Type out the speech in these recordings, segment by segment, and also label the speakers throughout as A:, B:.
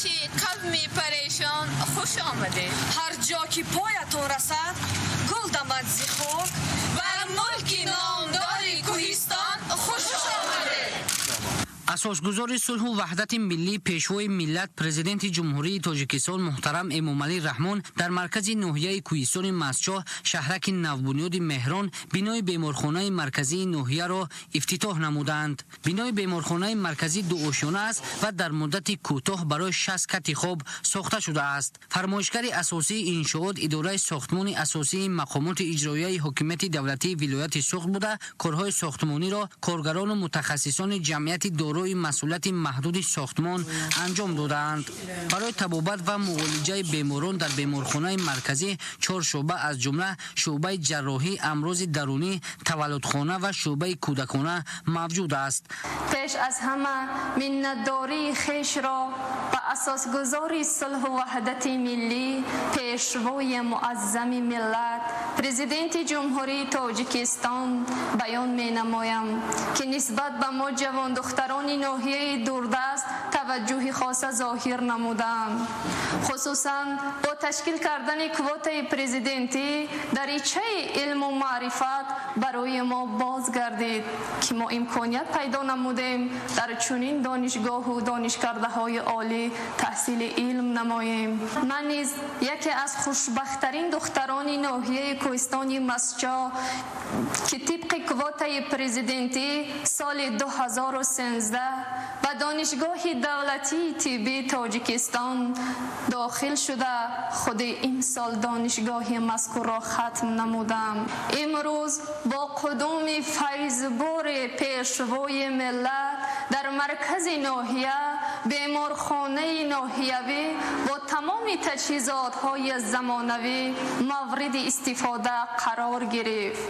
A: пеши қавми парешон хуш омадед.
B: Ҳар ҷо ки поятон расад, гул дамад зи хок,
A: бар мулки номдори Кӯҳистон хуш омадед.
C: Асосгузори сулҳу ваҳдати миллӣ, Пешвои миллат, Президенти Ҷумҳурии Тоҷикистон муҳтарам Эмомалӣ Раҳмон дар маркази ноҳияи Кӯҳистони Мастчоҳ, шаҳраки навбунёди Меҳрон, бинои беморхонаи марказии ноҳияро ифтитоҳ намуданд. Бинои беморхонаи марказӣ дуошёна аст ва дар муддати кӯтоҳ барои 60 кати хоб сохта шудааст. Фармоишгари асосии иншоот идораи сохтмони асосии мақомоти иҷроияи ҳокимияти давлатии вилояти Суғд буда, корҳои сохтмониро коргарону мутахассисони ҷамъияти дорои масъулияти маҳдуди сохтмон анҷом додаанд. Барои табобат ва муолиҷаи беморон дар беморхонаи марказӣ чор шӯъба, аз ҷумла шӯъбаи ҷарроҳӣ, амрози дарунӣ, таваллудхона ва шӯъбаи кӯдакона мавҷуд аст.
D: Пеш аз ҳама миннатдории хешро ба асосгузори сулҳу ваҳдати миллӣ, Пешвои муаззами миллат, Президенти Ҷумҳурии Тоҷикистон баён менамоям, ки нисбат ба мо ҷавондухтарони ноҳияи дурдаст таваҷҷӯҳи хоса зоҳир намуданд. Хусусан бо ташкил кардани квотаи президентӣ даричаи илму маърифат барои мо боз гардид, ки мо имконият пайдо намудем дар чунин донишгоҳу донишкардаҳои олӣ таҳсили илм намоем. Ман низ яке аз хушбахттарин духтарони ноҳияи Кӯҳистони Мастчоҳ, ки тибқи квотаи президентӣ соли 2013 ба Донишгоҳи давлатии тиббии Тоҷикистон дохил шуда, худи имсол донишгоҳи мазкурро хатм намудам. Имрӯз бо қудуми файзбори Пешвои миллат дар маркази ноҳия беморхонаи ноҳиявӣ бо тамоми таҷҳизотҳои замонавӣ мавриди истифода қарор гирифт.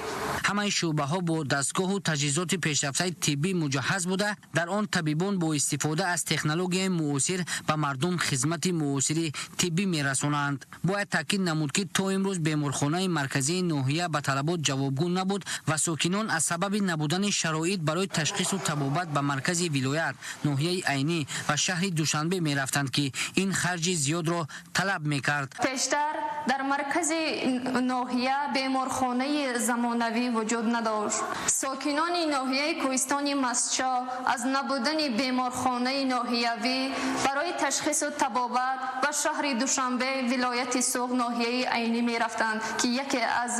C: Ҳамаи шӯъбаҳо бо дастгоҳу таҷҳизоти пешрафтаи тиббӣ муҷаҳҳаз буда, дар он табибон бо истифода аз технологияи муосир ба мардум хизмати муосири тиббӣ мерасонанд. Бояд таъкид намуд, ки то имрӯз беморхонаи марказии ноҳия ба талабот ҷавобгӯ набуд ва сокинон аз сабаби набудани шароит барои ташхису табобат ба маркази вилоят, ноҳияи Айнӣ ва шаҳри Душанбе мерафтанд, ки ин харҷи зиёдро талаб мекард.
D: Пештар дар маркази ноҳия беморхонаи замонавӣ вуҷуд надошт. Сокинони ноҳияи Кӯҳистони Мастчоҳ аз набудани беморхонаи ноҳиявӣ барои ташхису табобат ба шаҳри Душанбе, вилояти Суғд, ноҳияи Айнӣ мерафтанд, ки яке аз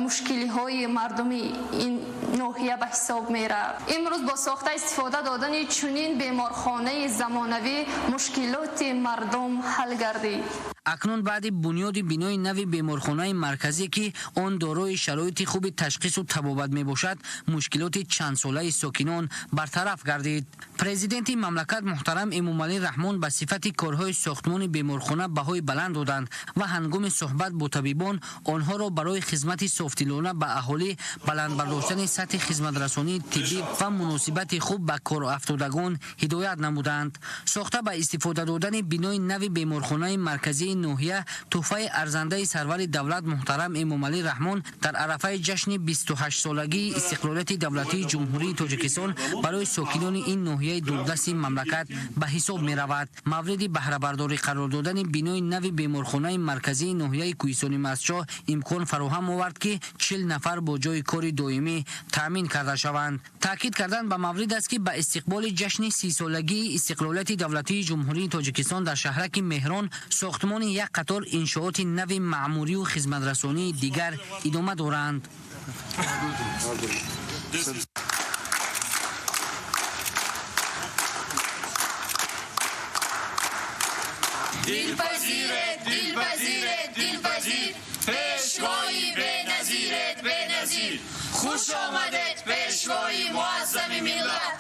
D: мушкилиҳои мардуми ин ноҳия ба ҳисоб мерафт. Имрӯз бо сохта истифода додани чунин беморхонаи замонавӣ мушкилоти мардум ҳал гардид.
C: Акнун баъди бунёди бинои нави беморхонаи марказӣ, ки он дорои шароити хуби ташхису табобат мебошад, мушкилоти чандсолаи сокинон бартараф гардид. Президенти мамлакат муҳтарам Эмомалӣ Раҳмон ба сифати корҳои сохтмони беморхона баҳои баланд доданд ва ҳангоми суҳбат бо табибон онҳоро барои хизмати софдилона ба аҳолӣ, баланд бардоштани сатҳи хизматрасонии тиббӣ ва муносибати хуб ба корафтодагон ҳидоят намуданд. Сохта ба истифода додани бинои нави беморхонаи марказии ноҳия тӯҳфаи арзандаи сарвари давлат муҳтарам Эмомалӣ Раҳмон дар арафаи ҷашни 28-солагии истиқлолияти давлатии Ҷумҳурии Тоҷикистон барои сокинони ин ноҳияи дурдасти мамлакат ба ҳисоб меравад. Мавриди баҳрабардорӣ қарор додани бинои нави беморхонаи марказии ноҳияи Кӯҳистони Мастчоҳ имкон фароҳам овард, ки 40 нафар бо ҷои кори доимӣ таъмин карда шаванд. Таъкид кардан ба маврид аст, ки ба истиқболи ҷашни 30-солагии истиқлолияти давлатии Ҷумҳурии Тоҷикистон дар шаҳраки Меҳрон сохтмони як қатор иншооти нави маъмурию хизматрасонии дигар идома доранд.
A: Дилпазиред, дилпазиред, дилпазир, пешвои беназиред, беназир, хуш омадед, Пешвои муаззами миллат.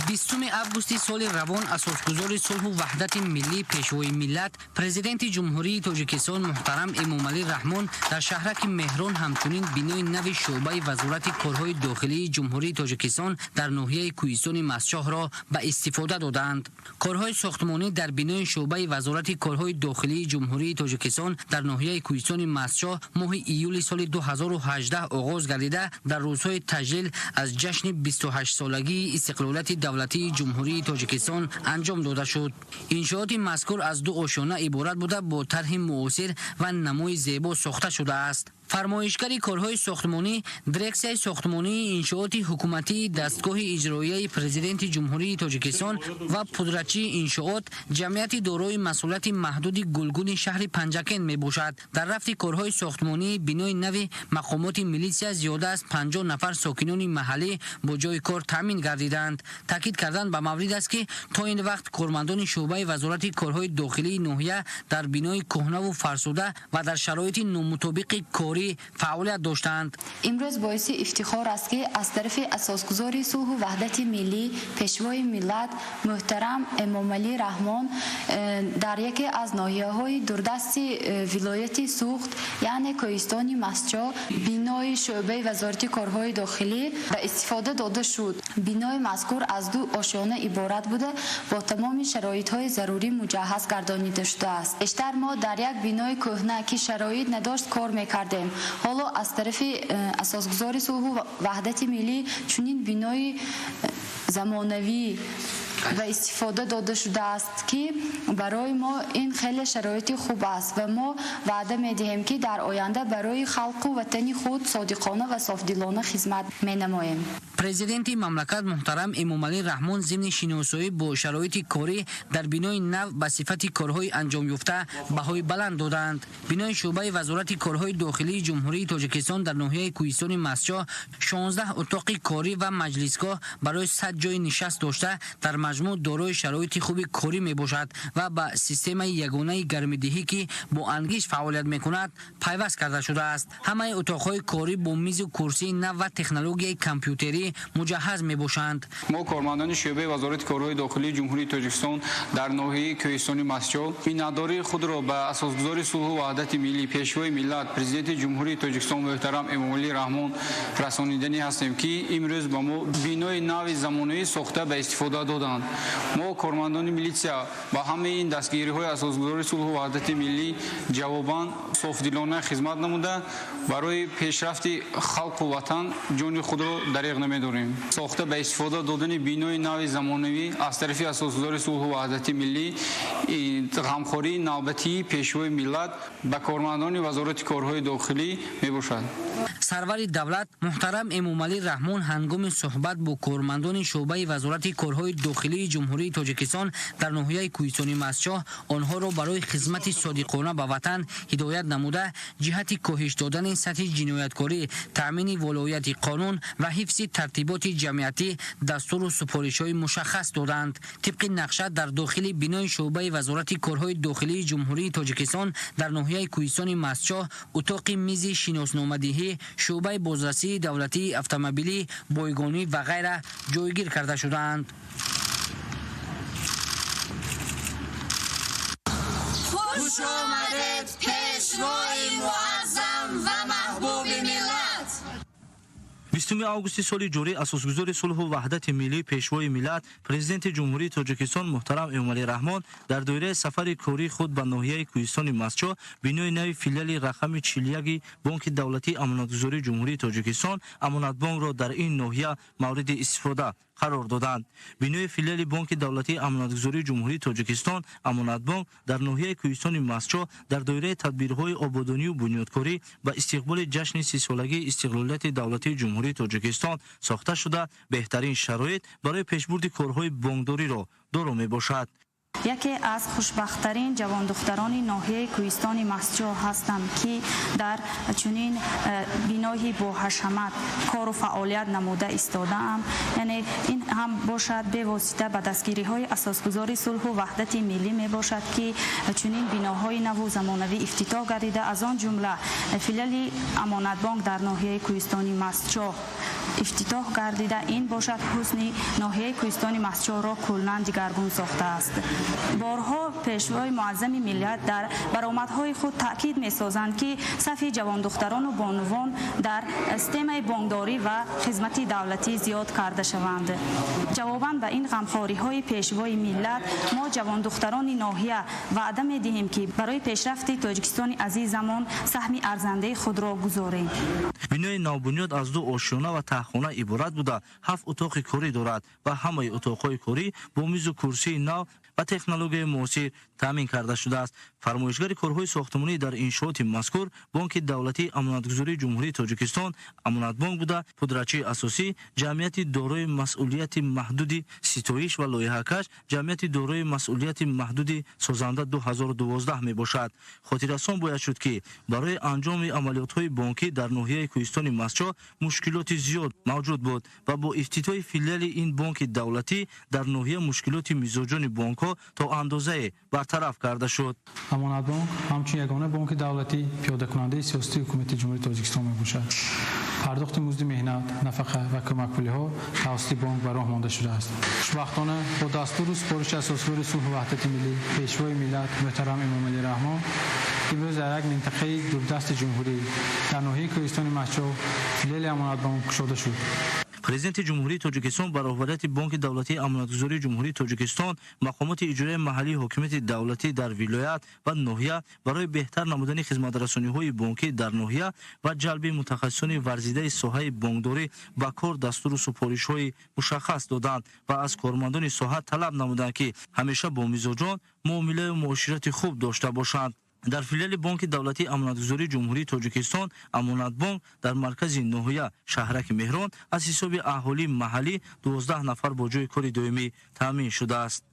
C: 20 августи соли равон асосгузори сулҳу ваҳдати миллӣ, Пешвои миллат, Президенти Ҷумҳурии Тоҷикистон муҳтарам Эмомалӣ Раҳмон дар шаҳраки Меҳрон ҳамчунин бинои нави шӯъбаи Вазорати корҳои дохилии Ҷумҳурии Тоҷикистон дар ноҳияи Кӯҳистони Мастчоҳро ба истифода доданд. Корҳои сохтмонӣ дар бинои шӯъбаи Вазорати корҳои дохилии Ҷумҳурии Тоҷикистон дар ноҳияи Кӯҳистони Мастчоҳ моҳи июли соли 2018 оғоз гардида, дар рӯзҳои таҷлил аз ҷашни 28-солагии истиқлолияти давлатии давлатии Ҷумҳурии Тоҷикистон анҷом дода шуд. Иншооти мазкур аз ду ошёна иборат буда, бо тарҳи муосир ва намои зебо сохта шудааст. Фармоишгари корҳои сохтмонӣ Дирексияи сохтмонии иншооти ҳукуматии дастгоҳи иҷроияи Президенти Ҷумҳурии Тоҷикистон ва пудратчии иншоот ҷамъияти дорои масъулияти маҳдуди Гулгуни шаҳри Панҷакент мебошад. Дар рафти корҳои сохтмонии бинои нави мақомоти милитсия зиёда аз 50 нафар сокинони маҳаллӣ бо ҷойи кор таъмин гардиданд. Таъкид кардан ба маврид аст, ки то ин вақт кормандони шӯъбаи Вазорати корҳои дохилии ноҳия дар бинои кӯҳнаву фарсуда ва дар шароити номутобиқи корӣ фаъолият доштанд.
E: Имрӯз боиси ифтихор аст, ки аз тарафи асосгузори сулҳу ваҳдати миллӣ, Пешвои миллат муҳтарам Эмомалӣ Раҳмон дар яке аз ноҳияҳои дурдасти вилояти Суғд, яъне Кӯҳистони Мастчоҳ, бинои шӯъбаи Вазорати корҳои дохилӣ ба истифода дода шуд. Бинои мазкур аз ду ошёна иборат буда, бо тамоми шароитҳои зарурӣ муҷаҳҳаз гардонида шудааст. Бештар мо дар як бинои кӯҳна, ки шароит надошт, кор мекардем. Ҳоло аз тарафи асосгузори сулҳу ваҳдати миллӣ чунин бинои замонавӣ ба истифода дода шудааст, ки барои мо ин хеле шароити хуб аст ва мо ваъда медиҳем, ки дар оянда барои халқу ватани худ содиқона ва софдилона хизмат менамоем.
C: Президенти мамлакат муҳтарам Эмомалӣ Раҳмон зимни шиносоӣ бо шароити корӣ дар бинои нав ба сифати корҳои анҷомёфта баҳои баланд доданд. Бинои шӯъбаи Вазорати корҳои дохилии Ҷумҳурии Тоҷикистон дар ноҳияи Кӯҳистони Мастчоҳ 16 утоқи корӣ ва маҷлисгоҳ барои 100 ҷойи нишаст дошта, дар маҷмӯъ дорои шароити хуби корӣ мебошад ва ба системаи ягонаи гармидиҳӣ, ки бо ангиш фаъолият мекунад, пайваст карда шудааст. Ҳамаи утоқҳои корӣ бо мизу курсии нав ва технологияи компютерӣ муҷаҳҳаз мебошанд.
F: Мо, кормандони шӯъбаи Вазорати корҳои дохилии Ҷумҳурии Тоҷикистон дар ноҳияи Кӯҳистони Мастчоҳ, миннатдории худро ба асосгузори сулҳу ваҳдати миллӣ, Пешвои миллат, Президенти Ҷумҳурии Тоҷикистон муҳтарам Эмомалӣ Раҳмон расониданӣ ҳастем, ки имрӯз ба мо бинои нави замонавӣ сохта ба истифода доданд. Мо, кормандони милитсия, ба ҳамаи ин дастгириҳои асосгузори сулҳу ваҳдати миллӣ ҷавобан софдилона хизмат намуда, барои пешрафти халқу ватан ҷони худро дареғ намедорем. Сохта ба истифода додани бинои нави замонавӣ аз тарафи асосгузори сулҳу ваҳдати миллӣ ғамхории навбатии Пешвои миллат ба кормандони Вазорати корҳои дохилӣ мебошад.
C: Сарвари давлат муҳтарам Эмомалӣ Раҳмон ҳангоми суҳбат бо кормандони шӯъбаи Вазорати корҳои дохилии Ҷумҳурии Тоҷикистон дар ноҳияи Кӯҳистони Мастчоҳ онҳоро барои хизмати содиқона ба ватан ҳидоят намуда, ҷиҳати коҳиш додани сатҳи ҷинояткорӣ, таъмини волоияти қонун ва ҳифзи тартиботи ҷамъиятӣ дастуру супоришҳои мушаххас доданд. Тибқи нақша, дар дохили бинои шӯъбаи Вазорати корҳои дохилии Ҷумҳурии Тоҷикистон дар ноҳияи Кӯҳистони Мастчоҳ утоқи мизи шиносномадиҳӣ, шӯъбаи бозрасии давлатии автомобилӣ, бойгонӣ ва ғайра ҷойгир карда шудаанд.
A: Хуш омадед, Пешвои муаззам ва маҳбуби миллат!
G: 20 августи соли ҷорӣ асосгузори сулҳу ваҳдати миллӣ, Пешвои миллат, Президенти Ҷумҳурии Тоҷикистон муҳтарам Эмомалӣ Раҳмон дар доираи сафари кории худ ба ноҳияи Кӯҳистони Мастчоҳ бинои нави филиали рақами 41 Бонки давлатии амонатгузории Ҷумҳурии Тоҷикистон Амонатбонкро дар ин ноҳия мавриди истифода қарор доданд. Бинои филиали Бонки давлатии амонатгузории Ҷумҳурии Тоҷикистон Амонатбонк дар ноҳияи Кӯҳистони Мастчоҳ дар доираи тадбирҳои ободонию бунёдкорӣ ба истиқболи ҷашни 30-солагии истиқлолияти давлатии Ҷумҳурии Тоҷикистон сохта шуда, беҳтарин шароит барои пешбурди корҳои бонкдориро доро мебошад.
H: Яке аз хушбахттарин ҷавондухтарони ноҳияи Кӯҳистони Мастчоҳ ҳастам, ки дар чунин биноҳи боҳашамат кору фаъолият намуда истодаам. Яъне ин ҳам бошад, бевосита ба дастгириҳои асосгузори сулҳу ваҳдати миллӣ мебошад, ки чунин биноҳои наву замонавӣ ифтитоҳ гардида, аз он ҷумла филиали Амонатбонк дар ноҳияи Кӯҳистони Мастчоҳ ифтитоҳ гардида, ин бошад, ҳусни ноҳияи Кӯҳистони Мастчоҳро куллан дигаргун сохтааст. Борҳо Пешвои муаззами миллат дар баромадҳои худ таъкид месозанд, ки сафи ҷавондухтарону бонувон дар системаи бонкдорӣ ва хизмати давлатӣ зиёд карда шаванд. Ҷавобан ба ин ғамхориҳои Пешвои миллат мо, ҷавондухтарони ноҳия, ваъда медиҳем, ки барои пешрафти Тоҷикистони азизамон саҳми арзандаи худро гузорем.
G: Бинои навбунёд аз ду ошёна ва таҳхона иборат буда, 7 утоқи корӣ дорад ва ҳамаи утоқҳои корӣ бо мизу курсии нав ва технологияи муосир таъмин карда шудааст. Фармоишгари корҳои сохтмонӣ дар иншооти мазкур Бонки давлатии амонатгузории Ҷумҳурии Тоҷикистон Амонатбонк буда, пудрачии асосӣ ҷамъияти дорои масъулияти маҳдуди Ситоиш ва лоиҳакаш ҷамъияти дорои масъулияти маҳдуди Созанда 2012 мебошад. Хотиррасон бояд шуд, ки барои анҷоми амалиётҳои бонкӣ дар ноҳияи Кӯҳистони Мастчоҳ мушкилоти зиёд мавҷуд буд ва бо ифтитоҳи филиали ин бонки давлатӣ дар ноҳия мушкилоти мизоҷони бонкҳо то андозае бартараф карда шуд.
I: Амонатбонк ҳамчун ягона бонки давлатӣ пиёдакунандаи сиёсати ҳукумати Ҷумҳурии Тоҷикистон мебошад. Пардохти музди меҳнат, нафақа ва кӯмакпулиҳо тавассути бонк ба роҳ монда шудааст. Хушбахтона бо дастуру супориши асосгузори сулҳу ваҳдати миллӣ, Пешвои миллат муҳтарам Эмомалӣ Раҳмон имрӯз дар як минтақаи дурдасти ҷумҳурӣ дар ноҳияи Кӯҳистони Мастчоҳ филиали Амонатбонк кушода шуд.
G: Президенти Ҷумҳурии Тоҷикистон ба роҳбарияти Бонки давлатии амонатгузории Ҷумҳурии Тоҷикистон, мақомоти иҷроияи маҳаллии ҳокимияти давлатӣ дар вилоят ва ноҳия барои беҳтар намудани хизматрасониҳои бонкӣ дар ноҳия ва ҷалби мутахассисони варзидаи соҳаи бонкдорӣ ба кор дастуру супоришҳои мушаххас доданд ва аз кормандони соҳа талаб намуданд, ки ҳамеша бо мизоҷон муомилаю муоширати хуб дошта бошанд. Дар филиали Бонки давлатии амонатгузории Ҷумҳурии Тоҷикистон Амонатбонк дар маркази ноҳия шаҳраки Меҳрон аз ҳисоби аҳолии маҳаллӣ 12 нафар бо ҷойи кори доимӣ таъмин шудааст.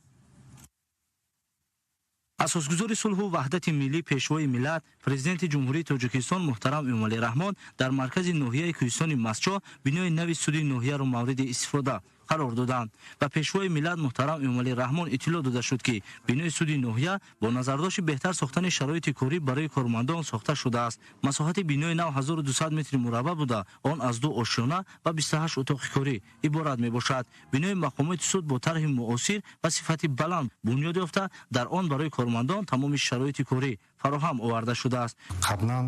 G: Асосгузори сулҳу ваҳдати миллӣ, Пешвои миллат, Президенти Ҷумҳурии Тоҷикистон муҳтарам Эмомалӣ Раҳмон дар маркази ноҳияи Кӯҳистони Мастчоҳ бинои нави суди ноҳияро мавриди истифода қарор доданд. Ба Пешвои миллат муҳтарам Эмомалӣ Раҳмон иттилоъ дода шуд, ки бинои суди ноҳия бо назардошти беҳтар сохтани шароити корӣ барои кормандон сохта шудааст. Масоҳати бинои нав 1200 метри мураббаъ буда, он аз 2 ошёна ва 28 утоқи корӣ иборат мебошад. Бинои мақомоти суд бо тарҳи муосир ва сифати баланд бунёд ёфта, дар он барои кормандон тамоми шароити корӣ фароҳам оварда шудааст.
J: Қаблан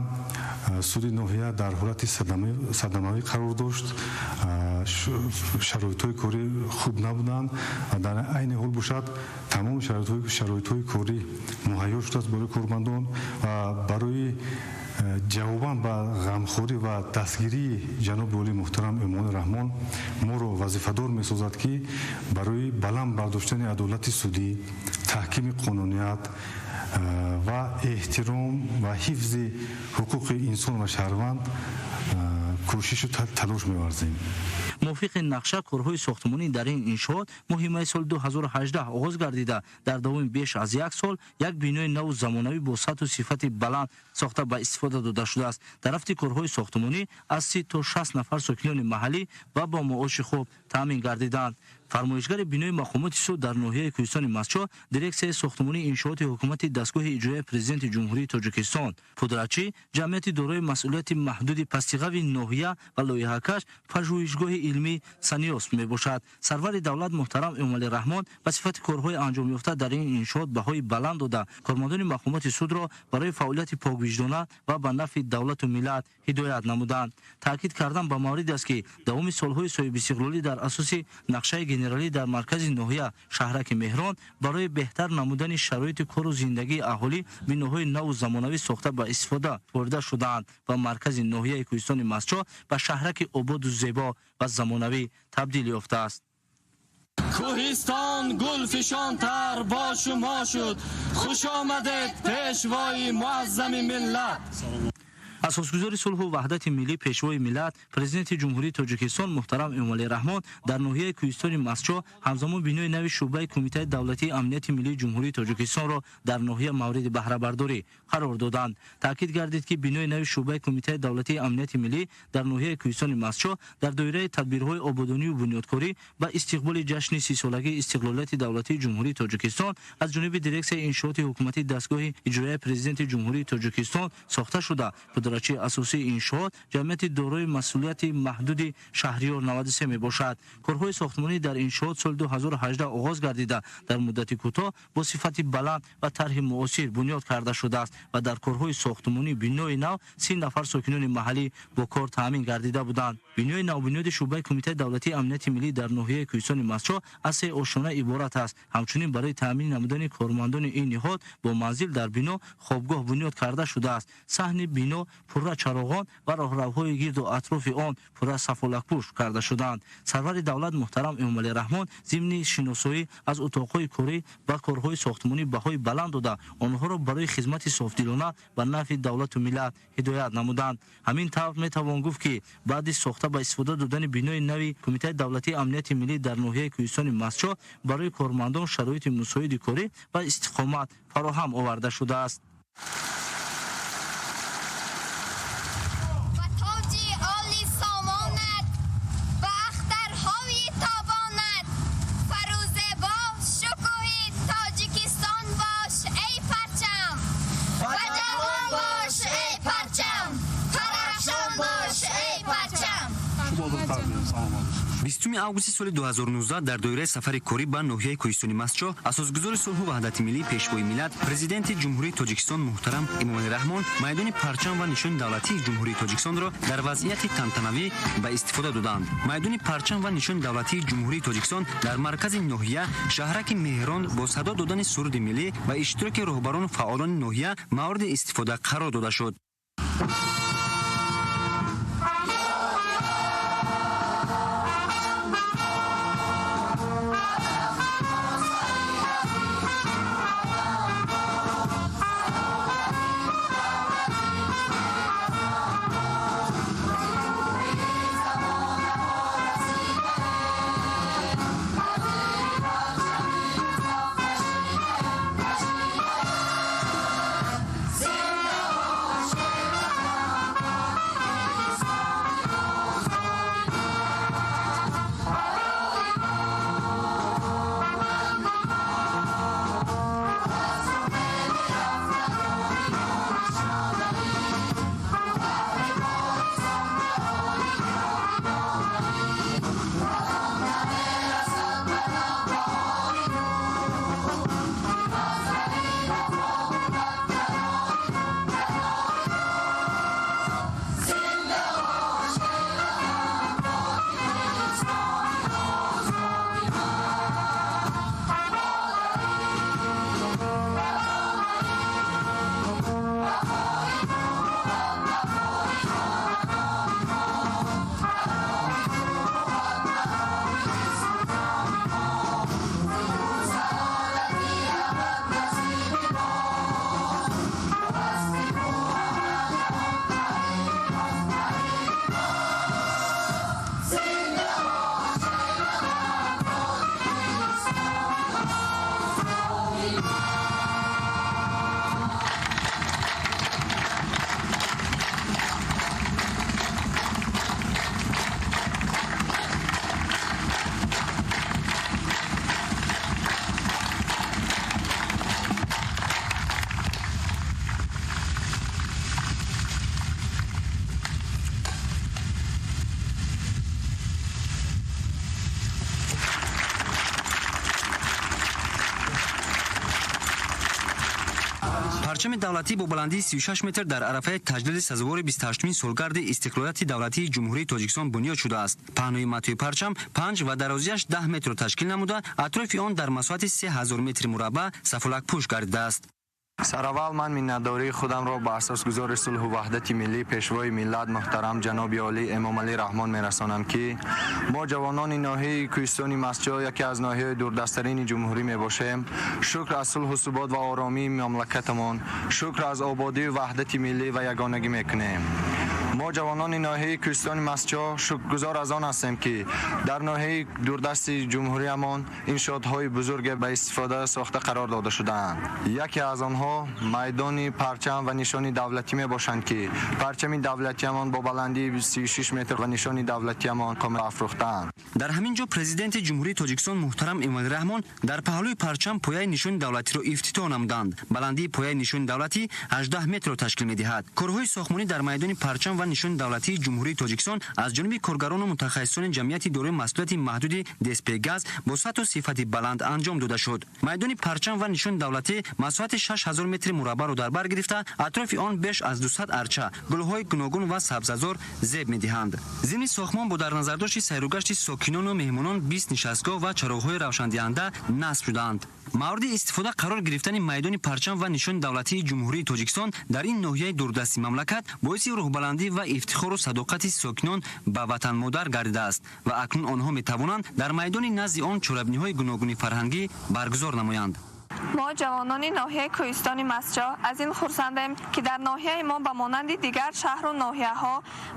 J: суди ноҳия дар ҳолати садамавӣ қарор дошт, шароитҳои корӣ хуб набуданд ва дар айни ҳол бошад тамоми шароитҳои корӣ муҳайё шудааст барои кормандон ва барои ҷавобан ба ғамхорӣ ва дастгирии ҷаноби олии муҳтарам Эмомалӣ Раҳмон моро вазифадор месозад, ки барои баланд бардоштани адолати судӣ, таҳкими қонуният ва эҳтиром ва ҳифзи ҳуқуқи инсон ва шаҳрванд кӯшишу талош меварзем.
G: Мувофиқи нақша корҳои сохтмонӣ дар ин иншоот моҳи майи соли 2018 оғоз гардида, дар давоми беш аз як сол як бинои наву замонавӣ бо сатҳу сифати баланд сохта ба истифода дода шудааст. Дар рафти корҳои сохтмонӣ аз 30 то 60 нафар сокинони маҳаллӣ ва бо маоши хуб таъмин гардиданд. Фармоишгари бинои мақомоти суд дар ноҳияи Кӯҳистони Мастчоҳ дирексияи сохтмонии иншооти ҳукумати дастгоҳи иҷроияи Президенти Ҷумҳурии Тоҷикистон, пудрачӣ ҷамъияти дорои масъулияти маҳдуди Пастиғави ноҳия ва лоиҳакаш пажӯҳишгоҳи илмии Саниёс мебошад. Сарвари давлат муҳтарам Эмомалӣ Раҳмон ба сифати корҳои анҷомёфта дар ин иншоот баҳои баланд дода, кормандони мақомоти судро барои фаъолияти поквиҷдона ва ба нафъи давлату миллат ҳидоят намуданд. Таъкид кардан ба мавриде аст, ки давоми солҳои соҳибистиқлолӣ дар асоси нақшаи генералӣ дар маркази ноҳия шаҳраки Меҳрон барои беҳтар намудани шароити кору зиндагии аҳолӣ биноҳои наву замонавӣ сохта ба истифода ворда шудаанд ва маркази ноҳияи Кӯҳистони Мастчоҳ ба шаҳраки ободу зебо ва замонавӣ табдил ёфтааст.
K: Кӯҳистон гулфишонтар бо шумо шуд. Хуш омадед, Пешвои муаззами миллат.
G: Асосгузори сулҳу ваҳдати миллӣ, Пешвои миллат, Президенти Ҷумҳурии Тоҷикистон муҳтарам Эмомалӣ Раҳмон дар ноҳияи Кӯҳистони Мастчоҳ ҳамзамон бинои нави шӯъбаи Кумитаи давлатии амнияти миллии Ҷумҳурии Тоҷикистонро дар ноҳия мавриди баҳрабардорӣ қарор доданд. Таъкид гардид, ки бинои нави шӯъбаи Кумитаи давлатии амнияти миллӣ дар ноҳияи Кӯҳистони Мастчоҳ дар доираи тадбирҳои ободонию бунёдкорӣ ба истиқболи ҷашни 30-солагии истиқлолияти давлатии Ҷумҳурии Тоҷикистон аз ҷониби дирексияи иншооти ҳукумати дастгоҳи иҷроияи Президенти Ҷумҳурии Тоҷикистон сохта шуда, пудрачии асосии иншоот ҷамъияти дорои масъулияти маҳдуди Шаҳриёр 93 мебошад. Корҳои сохтмонӣ дар иншоот соли 2018 оғоз гардида, дар муддати кӯтоҳ бо сифати баланд ва тарҳи муосир бунёд карда шудааст ва дар корҳои сохтмонии бинои нав 30 нафар сокинони маҳаллӣ бо кор таъмин гардида буданд. Бинои навбунёди шӯъбаи Кумитаи давлатии амнияти миллӣ дар ноҳияи Кӯҳистони Мастчоҳ аз 3 ошёна иборат аст. Ҳамчунин барои таъмин намудани кормандони ин ниҳод бо манзил дар бино хобгоҳ бунёд карда шудааст. Саҳни бино пурра чароғон ва роҳравҳои гирду атрофи он пурра сафолакпӯш карда шудаанд. Сарвари давлат муҳтарам Эмомалӣ Раҳмон зимни шиносоӣ аз утоқҳои корӣ ва корҳои сохтмонӣ баҳои баланд дода, онҳоро барои хизмати софдилона ба нафъи давлату миллат ҳидоят намуданд. Ҳамин тавр метавон гуфт, ки баъди сохта ба истифода додани бинои нави Кумитаи давлатии амнияти миллӣ дар ноҳияи Кӯҳистони Мастчоҳ барои кормандон шароити мусоиди корӣ ва истиқомат фароҳам оварда шудааст.
L: Бистуми августи соли 2019 дар доираи сафари корӣ ба ноҳияи Кӯҳистони Мастчоҳ асосгузори сулҳу ваҳдати миллӣ, Пешвои миллат, Президенти Ҷумҳурии Тоҷикистон муҳтарам Эмомалӣ Раҳмон майдони парчам ва нишони давлатии Ҷумҳурии Тоҷикистонро дар вазъияти тантанавӣ ба истифода доданд. Майдони парчам ва нишони давлатии Ҷумҳурии Тоҷикистон дар маркази ноҳия шаҳраки Меҳрон бо садо додани суруди миллӣ ва иштироки роҳбарону фаъолони ноҳия мавриди истифода қарор дода шуд. Парчами давлатӣ бо баландии 36 метр дар арафаи таҷлили сазовори 28-мин солгарди истиқлолияти давлатии Ҷумҳурии Тоҷикистон бунёд шудааст. Паҳнои матои парчам 5 ва дарозиаш 10 метрро ташкил намуда, атрофи он дар масоҳати 3000 метри мураббаъ сафолакпӯш гардидааст.
M: Сараввал ман миннатдории худамро ба асосгузори сулҳу ваҳдати миллӣ, Пешвои миллат муҳтарам ҷаноби олӣ Эмомалӣ Раҳмон мерасонам, ки мо ҷавонони ноҳияи Кӯҳистони Мастчоҳ яке аз ноҳияҳои дурдасттарини ҷумҳурӣ мебошем. Шукр аз сулҳу субот ва оромии мамлакатамон, шукр аз ободию ваҳдати миллӣ ва ягонагӣ мекунем. Мо ҷавонони ноҳияи Кӯҳистони Мастчоҳ шукргузор аз он ҳастем, ки дар ноҳияи дурдасти ҷумҳуриямон иншоотҳои бузурге ба истифода сохта қарор дода шудаанд. Яке аз онҳо майдони парчам ва нишони давлатӣ мебошанд, ки парчами давлатиамон бо баландии 36 метр ва нишони давлатиамон комил афрӯхтаанд.
L: Дар ҳамин ҷо Президенти Ҷумҳурии Тоҷикистон муҳтарам Эмомалӣ Раҳмон дар паҳлӯи парчам пояи нишони давлатиро ифтитоҳ намуданд. Баландии пояи нишони давлатӣ 18 метрро ташкил медиҳад. Корҳои сохтмонӣ дар майдони парчам ва нишони давлатии Ҷумҳурии Тоҷикистон аз ҷониби коргарону мутахассисони ҷамъияти дорои масъулияти маҳдуди ДСПгаз бо сатҳу сифати баланд анҷом дода шуд. Майдони парчам ва нишони давлатӣ масоҳати 6000 метри мураббаъро дар бар гирифта, атрофи он беш аз 200 арча, гулҳои гуногун ва сабзазор зеб медиҳанд. Зимни сохтмон бо дар назардошти сайругашти сокинону меҳмонон 20 нишастгоҳ ва чароғҳои равшандиҳанда насб шудаанд. Мавриди истифода қарор гирифтани майдони парчам ва нишони давлатии Ҷумҳурии Тоҷикистон дар ин ноҳияи дурдасти мамлакат боиси рӯҳбаландӣ ва ифтихору садоқати сокинон ба ватанмодар гардидааст ва акнун онҳо метавонанд дар майдони назди он чорабиниҳои гуногуни фарҳангӣ баргузор намоянд.
N: Мо ҷавонони ноҳияи Кӯҳистони Мастчоҳ аз ин хурсандем, ки дар ноҳияи мо ба монанди дигар шаҳру ноҳияҳо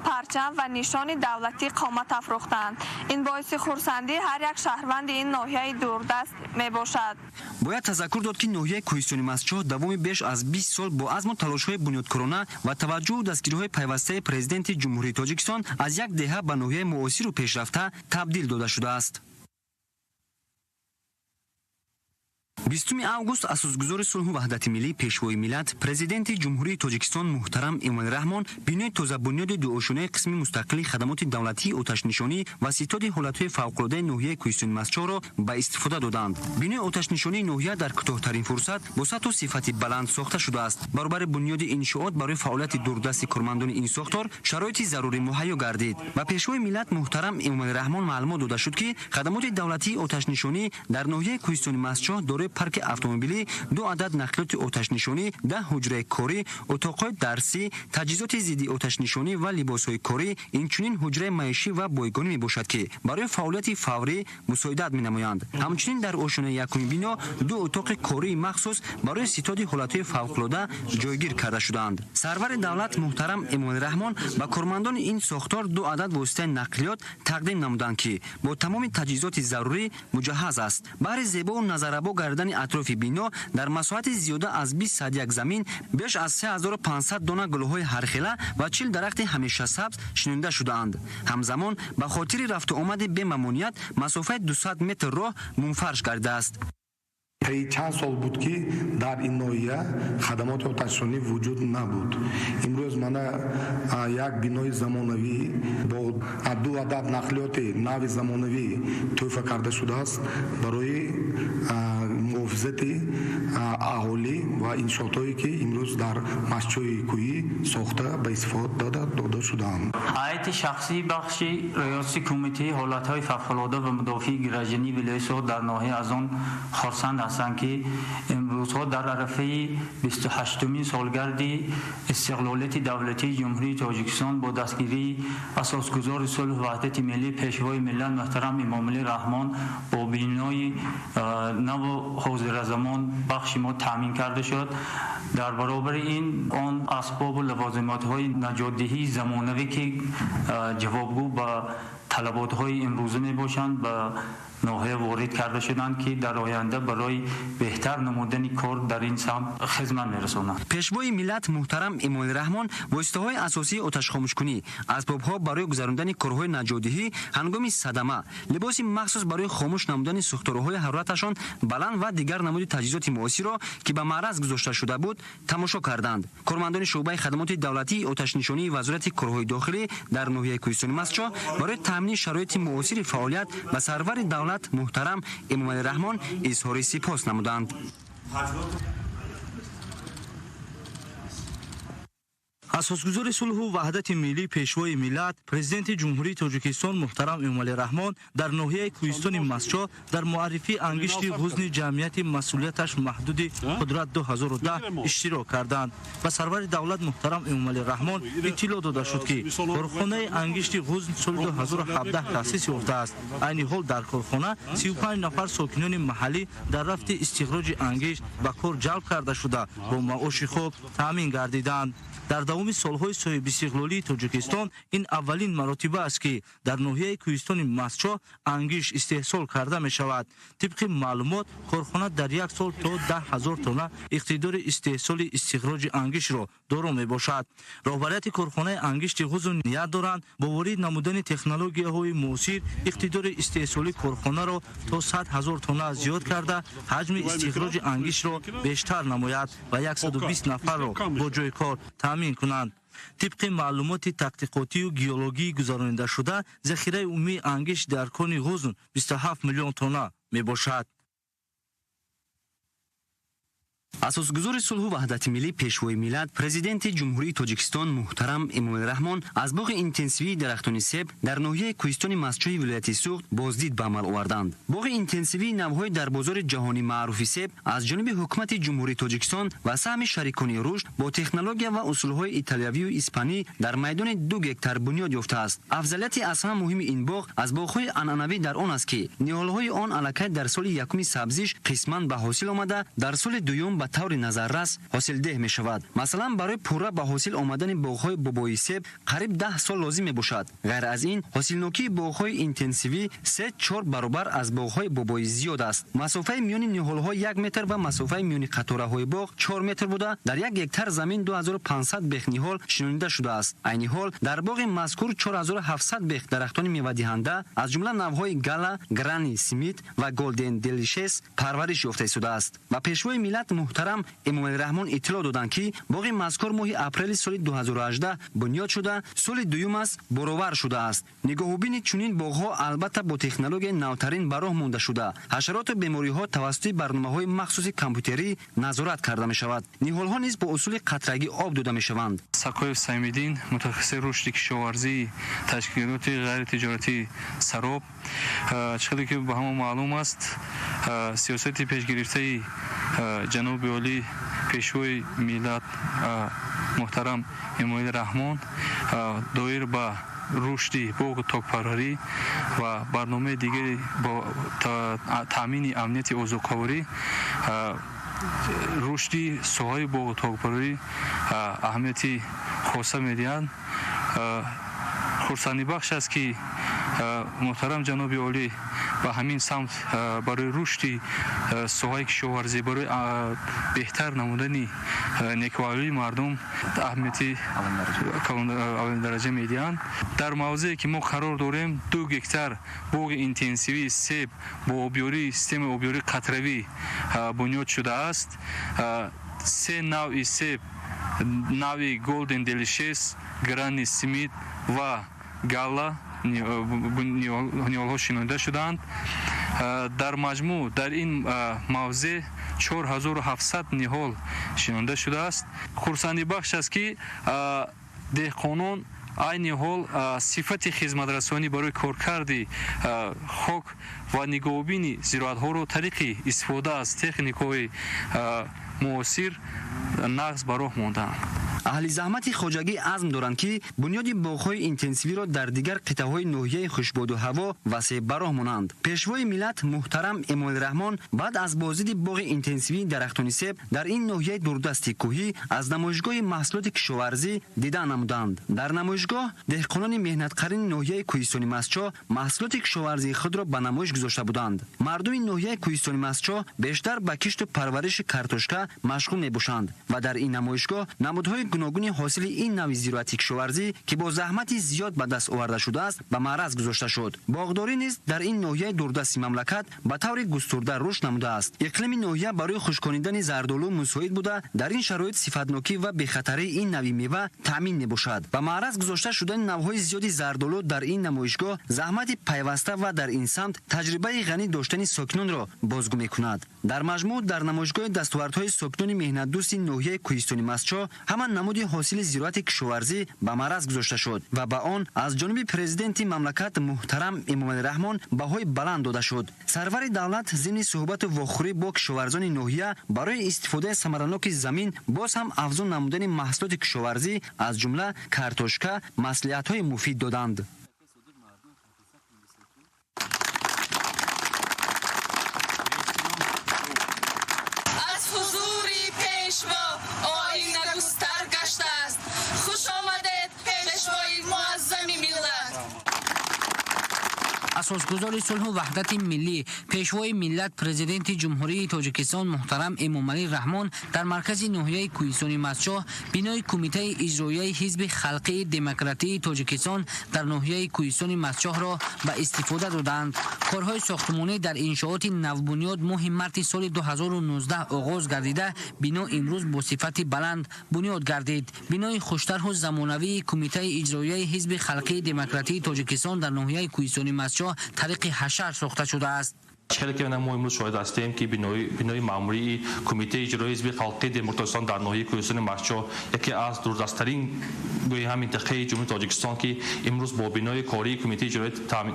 N: парчам ва нишони давлатӣ қомат афрӯхтанд. Ин боиси хурсандии ҳар як шаҳрванди ин ноҳияи дурдаст мебошад.
L: Бояд тазаккур дод, ки ноҳияи Кӯҳистони Мастчоҳ давоми беш аз 20 сол бо азму талошҳои бунёдкорона ва таваҷҷӯҳу дастгириҳои пайвастаи Президенти Ҷумҳурии Тоҷикистон аз як деҳа ба ноҳияи муосиру пешрафта табдил дода шудааст. 20 август асосгузори сулҳу ваҳдати миллӣ, Пешвои миллат, Президенти Ҷумҳурии Тоҷикистон муҳтарам Эмомалӣ Раҳмон бинои тозабунёди дуошонаи қисми мустақили хадамоти давлатии оташнишонӣ ва ситоди ҳолатҳои фавқулодаи ноҳияи Кӯҳистони Мастчоҳро ба истифода доданд. Бинои оташнишонии ноҳия дар кӯтоҳтарин фурсат бо сатҳу сифати баланд сохта шудааст. Баробари бунёди иншоот барои фаъолияти дурдасти кормандони ин сохтор шароити зарурӣ муҳайё гардид. Ба Пешвои миллат муҳтарам Эмомалӣ Раҳмон маълумот дода шуд, ки хадамоти давлатии оташнишонӣ дар ноҳияи Кӯҳистони Мастчоҳ дорои парки автомобилӣ, 2 адад нақлиёти оташнишонӣ, 10 ҳуҷраи корӣ, утоқҳои дарсӣ, таҷҳизоти зидди оташнишонӣ ва либосҳои корӣ, инчунин ҳуҷраи маишӣ ва бойгонӣ мебошад, ки барои фаъолияти фаврӣ мусоидат менамоянд. Ҳамчунин дар ошонаи якуми бино 2 утоқи кории махсус барои ситоди ҳолатҳои фавқулода ҷойгир карда шудаанд. Сарвари давлат муҳтарам Эмомалӣ Раҳмон ба кормандони ин сохтор 2 адад воситаи нақлиёт тақдим намуданд, ки бо тамоми таҷҳизоти зарурӣ муҷаҳҳаз аст. Баҳри зебову назаррабо гардидани атрофи бино дар масоҳати зиёда аз 20 садяк замин беш аз 3500 дона гулҳои ҳархела ва 40 дарахти ҳамешасабз шинонда шудаанд. Ҳамзамон ба хотири рафту омади бемамоният масофаи 200 метр роҳ мунфарш гардидааст.
O: Тайи чанд сол буд, ки дар ин ноҳия хадамоти оташнишонӣ вуҷуд набуд. Имрӯз мана як бинои замонавӣ бо 2 адад нақлиёти нави замонавӣ тӯҳфа карда шудааст барои муҳофизати аҳолӣ ва иншоотҳое, ки имрӯз дар Мастчоҳи кӯҳӣ сохта ба истифода дода шудаанд.
P: Ҳайати шахсии бахши риёсати кумитаи ҳолатҳои фавқулода ва мудофиаи граждании вилояти Суғд дар ноҳия аз он хурсанд ҳастанд, ки имрӯзҳо дар арафаи 28-умин солгарди истиқлолияти давлатии Ҷумҳурии Тоҷикистон бо дастгирии асосгузори сулҳу ваҳдати миллӣ, Пешвои миллат муҳтарам Эмомалӣ Раҳмон бо бинои наву ҳозиразамон бахши мо таъмин карда шуд. Дар баробари ин он асбобу лавозимотҳои наҷотдиҳии замонавӣ, ки ҷавобгӯ ба талаботҳои имрӯза мебошанд, ба ноҳия ворид карда шуданд, ки дар оянда барои беҳтар намудани кор дар ин самт хизмат мерасонанд.
L: Пешвои миллат муҳтарам Эмомалӣ Раҳмон воситаҳои асосии оташхомӯшкунӣ, асбобҳо барои гузарондани корҳои наҷотдиҳӣ ҳангоми садама, либоси махсус барои хомӯш намудани сӯхторҳои ҳарораташон баланд ва дигар намуди таҷҳизоти муосирро, ки ба маъраз гузошта шуда буд, тамошо карданд. Кормандони шӯъбаи хадамоти давлатии оташнишонии Вазорати корҳои дохилӣ дар ноҳияи Кӯҳистони Мастчоҳ барои таъмини шароити муосири фаъолият ба сарвари давлат муҳтарам Эмомалӣ Раҳмон изҳори сипос намуданд.
G: Асосгузори сулҳу ваҳдати миллӣ, Пешвои миллат, Президенти Ҷумҳурии Тоҷикистон муҳтарам Эмомалӣ Раҳмон дар ноҳияи Кӯҳистони Мастчоҳ дар муаррифии ангишти ғузни ҷамъияти масъулияташ маҳдуди Қудрат 2010 иштирок карданд. Ба сарвари давлат муҳтарам Эмомалӣ Раҳмон иттилоъ дода шуд, ки корхонаи ангишти ғузн соли 2017 таъсис ёфтааст. Айни ҳол дар корхона 35 нафар сокинони маҳаллӣ дар рафти истихроҷи ангишт ба кор ҷалб карда шуда, бо маоши хуб таъмин гардиданд. Дар давоми солҳои соҳибистиқлолии Тоҷикистон ин аввалин маротиба аст, ки дар ноҳияи Кӯҳистони Мастчоҳ ангишт истеҳсол карда мешавад. Тибқи маълумот, корхона дар як сол то 10 000 тонна иқтидори истеҳсоли истихроҷи ангиштро доро мебошад. Роҳбарияти корхонаи ангишти ғузн ният доранд бо ворид намудани технологияҳои муосир иқтидори истеҳсолии корхонаро то 100 000 тонна зиёд карда, ҳаҷми истихроҷи ангиштро бештар намояд ва 120 нафарро бо ҷойи кор таъмин кунанд. Тибқи маълумоти таҳқиқотию геологӣ гузаронидашуда, захираи умумии ангишт дар кони ғузн 27 миллион тонна мебошад.
L: Асосгузори сулҳу ваҳдати миллӣ, Пешвои миллат, Президенти Ҷумҳурии Тоҷикистон муҳтарам Эмомалӣ Раҳмон аз боғи интенсивии дарахтони себ дар ноҳияи Кӯҳистони Мастчоҳи вилояти Суғд боздид ба амал оварданд. Боғи интенсивии навъҳои дар бозори ҷаҳонӣ маъруфи себ аз ҷониби Ҳукумати Ҷумҳурии Тоҷикистон ва саҳми шарикони рушд бо технология ва усулҳои италиявию испанӣ дар майдони 2 гектар бунёд ёфтааст. Афзалияти аз ҳама муҳими ин боғ аз боғҳои анъанавӣ дар он аст, ки ниҳолҳои он аллакай дар соли якуми сабзиш қисман ба ҳосил омада, дар соли дуюм ба таври назаррас ҳосилдеҳ мешавад. Масалан, барои пурра ба ҳосил омадани боғҳои бобои себ қариб 10 сол лозим мебошад. Ғайр аз ин, ҳосилнокии боғҳои интенсивӣ 3-4 баробар аз боғҳои бобоӣ зиёд аст. Масофаи миёни ниҳолҳо 1 метр ва масофаи миёни қатораҳои боғ 4 метр буда, дар 1 гектар замин 2500 бех ниҳол шинонида шудааст. Айни ҳол дар боғи мазкур 4700 бех дарахтони мевадиҳанда аз ҷумла навъҳои Гала, Грани Смит ва Голден Делишес парвариш ёфта истодааст. Ба Пешвои миллат муҳтарам Эмомалӣ Раҳмон иттилоъ доданд, ки боғи мазкур моҳи апрели соли 2018 бунёд шуда, соли дуюм аст баровар шудааст. Нигоҳубини чунин боғҳо албатта бо технологияи навтарин ба роҳ монда шуда, ҳашароту бемориҳо тавассути барномаҳои махсуси компютерӣ назорат карда мешавад. Ниҳолҳо низ бо усули қатрагӣ об дода мешаванд.
Q: Сақоев Саймиддин, мутахассиси рушди кишоварзии ташкилоти ғайритиҷоратии Сароб. Чӣ қадре ки ба ҳама маълум аст, сиёсати пешгирифтаи ҷаноби олӣ, Пешвои миллат муҳтарам Эмомалӣ Раҳмон доир ба рушди боғу токпарварӣ ва барномаи дигари бо таъмини амнияти озуқаворӣ, рушди соҳаи боғу токпарварӣ аҳамияти хоса медиҳанд. Хурсандибахш аст, ки муҳтарам ҷаноби олӣ ба ҳамин самт барои рушди соҳаи кишоварзӣ, барои беҳтар намудани некӯаҳволии мардум аҳамияти аввалиндараҷа медиҳанд. Дар мавзее ки мо қарор дорем, 2 гектар боғи интенсивии себ бо обёрии системаи обёрии қатравӣ бунёд шудааст. 3 навъи себ, навъи Голден Делишес, Грани Смит ва Гала ниҳолҳо шинонида шудаанд. Дар маҷмӯъ дар ин мавзеъ 4700 ниҳол шинонида шудааст. Хурсандибахш аст, ки деҳқонон айни ҳол сифати хизматрасонӣ барои коркарди хок ва нигоҳубини зироатҳоро тариқи истифода аз техникаҳои муосир нағз ба роҳ мондаанд.
L: Аҳли заҳмати хоҷагӣ азм доранд, ки бунёди боғҳои интенсивиро дар дигар қитъаҳои ноҳияи хушбоду ҳаво васеъ ба роҳ монанд. Пешвои миллат муҳтарам Эмомалӣ Раҳмон баъд аз боздиди боғи интенсивии дарахтони себ дар ин ноҳияи дурдасти кӯҳӣ аз намоишгоҳи маҳсулоти кишоварзӣ дида намуданд. Дар намоишгоҳ деҳқонони меҳнатқарини ноҳияи Кӯҳистони Мастчоҳ маҳсулоти кишоварзии худро ба намоиш гузошта буданд. Мардуми ноҳияи Кӯҳистони Мастчоҳ бештар ба кишту парвариши картошка машғул мебошанд ва дар ин намоишгоҳ намудҳои гуногуни ҳосили ин навъи зироати кишоварзӣ, ки бо заҳмати зиёд ба даст оварда шудааст, ба маъраз гузошта шуд. Боғдорӣ низ дар ин ноҳияи дурдасти мамлакат ба таври густурда рушд намудааст. Иқлими ноҳия барои хушконидани зардолу мусоид буда, дар ин шароит сифатнокӣ ва бехатарии ин навъи мева таъмин мебошад. Ба маъраз гузошта шудани навъҳои зиёди зардолу дар ин намоишгоҳ заҳмати пайваста ва дар ин самт таҷрибаи ғанӣ доштани сокинонро бозгӯ мекунад. Дар маҷмӯъ дар намоишгоҳи дастовардҳои сокинони меҳнатдӯсти ноҳияи Кӯҳистони Мастчоҳ ҳама намуди ҳосили зироати кишоварзӣ ба маъраз гузошта шуд ва ба он аз ҷониби президенти мамлакат муҳтарам Эмомалӣ Раҳмон баҳои баланд дода шуд. Сарвари давлат зимни суҳбату вохӯрӣ бо кишоварзони ноҳия барои истифодаи самараноки замин боз ҳам афзун намудани маҳсулоти кишоварзӣ аз ҷумла картошка маслиҳатҳои муфид доданд.
A: Аз ҳузури Пешво оинагустар гаштааст. Хуш омадед, Пешвои муаззами миллат!
C: Асосгузори сулҳу ваҳдати миллӣ, Пешвои миллат, Президенти Ҷумҳурии Тоҷикистон муҳтарам Эмомалӣ Раҳмон дар маркази ноҳияи Кӯҳистони Мастчоҳ бинои Кумитаи иҷроияи Ҳизби халқии демократии Тоҷикистон дар ноҳияи Кӯҳистони Мастчоҳро ба истифода доданд. Корҳои сохтмонӣ дар иншооти навбунёд моҳи марти соли 2019 оғоз гардида, бино имрӯз бо сифати баланд бунёд гардид. Бинои хуштарҳу замонавии Кумитаи иҷроияи Ҳизби халқии демократии Тоҷикистон дар ноҳияи Кӯҳистони Мастчоҳ тариқи ҳашар сохта шудааст.
R: Хеле ки мо имрӯз шоҳид ҳастем, ки бинои маъмурии Кумитаи иҷроии Ҳизби Халқии Демократии Тоҷикистон дар ноҳияи Кӯҳистони Мастчоҳ, яке аз дурдасттарин гӯи ҳам минтақаи Ҷумҳурии Тоҷикистон, ки имрӯз бо бинои кории Кумитаи иҷроӣ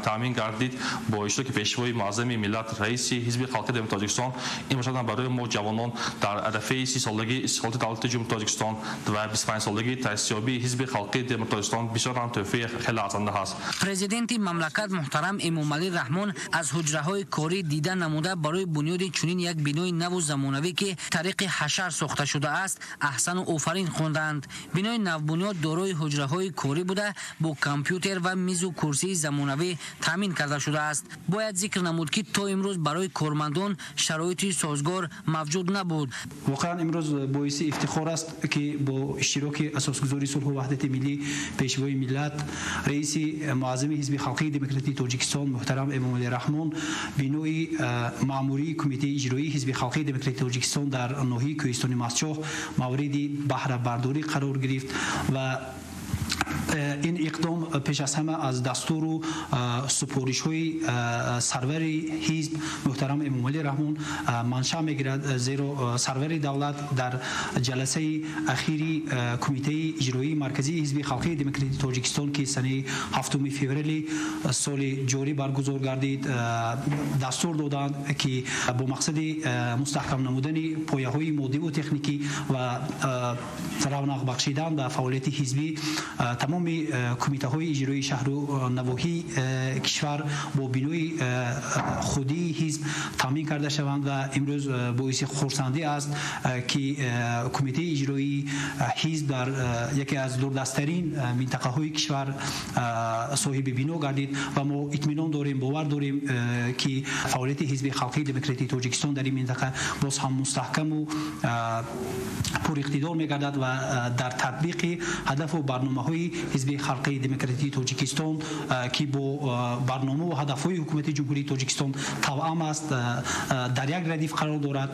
R: таъмин гардид, бо иштироки Пешвои муаззами миллат, раиси Ҳизби Халқии Демократии Тоҷикистон, ин бошад барои мо ҷавонон дар арафаи 30-солагии истиқлолияти давлати Ҷумҳурии Тоҷикистон ва 25-солагии таъсисёбии Ҳизби Халқии Демократии Тоҷикистон бисёр ҳам тӯҳфаи хеле арзанда ҳаст.
C: Президенти мамлакат муҳтарам Эмомалӣ Раҳмон аз ҳуҷраҳои корӣ дида намуда барои бунёди чунин як бинои наву замонавӣ, ки тариқи ҳашар сохта шудааст, аҳсану офарин хонданд. Бинои навбунёд дорои ҳуҷраҳои корӣ буда, бо компютер ва мизу курсии замонавӣ таъмин карда шудааст. Бояд зикр намуд, ки то имрӯз барои кормандон шароити созгор мавҷуд набуд.
S: Воқеан имрӯз боиси ифтихор аст, ки бо иштироки асосгузори сулҳу ваҳдати миллӣ, Пешвои миллат, раиси муаззами Ҳизби Халқии Демократии Тоҷикистон муҳтарам Эмомалӣ Раҳмон бинои маъмурии Кумитаи иҷроии Ҳизби Халқии Демократии Тоҷикистон дар ноҳияи Кӯҳистони Мастчоҳ мавриди баҳрабардорӣ қарор гирифт ва ин иқдом пеш аз ҳама аз дастуру супоришҳои сарвари ҳизб муҳтарам Эмомалӣ Раҳмон маншаъ мегирад, зеро сарвари давлат дар ҷаласаи ахири Кумитаи иҷроии марказии Ҳизби Халқии Демократии Тоҷикистон, ки санаи 7 феврали соли ҷорӣ баргузор гардид, дастур доданд, ки бо мақсади мустаҳкам намудани пояҳои моддиву техникӣ ва равнақ бахшидан ба фаъолияти ҳизбӣ тамоми кумитаҳои иҷроии шаҳру навоҳии кишвар бо бинои худии ҳизб таъмин карда шаванд ва имрӯз боиси хурсандӣ аст, ки Кумитаи иҷроии ҳизб дар яке аз дурдасттарин минтақаҳои кишвар соҳиби бино гардид ва мо итминон дорем, бовар дорем, ки фаъолияти Ҳизби Халқии Демократии Тоҷикистон дар ин минтақа боз ҳам мустаҳкаму пуриқтидор мегардад ва дар татбиқи ҳадафу барномаҳои Ҳизби Халқии Демократии Тоҷикистон, ки бо барнома ва ҳадафҳои Ҳукумати Ҷумҳурии Тоҷикистон тавъам аст, дар як радиф қарор дорад,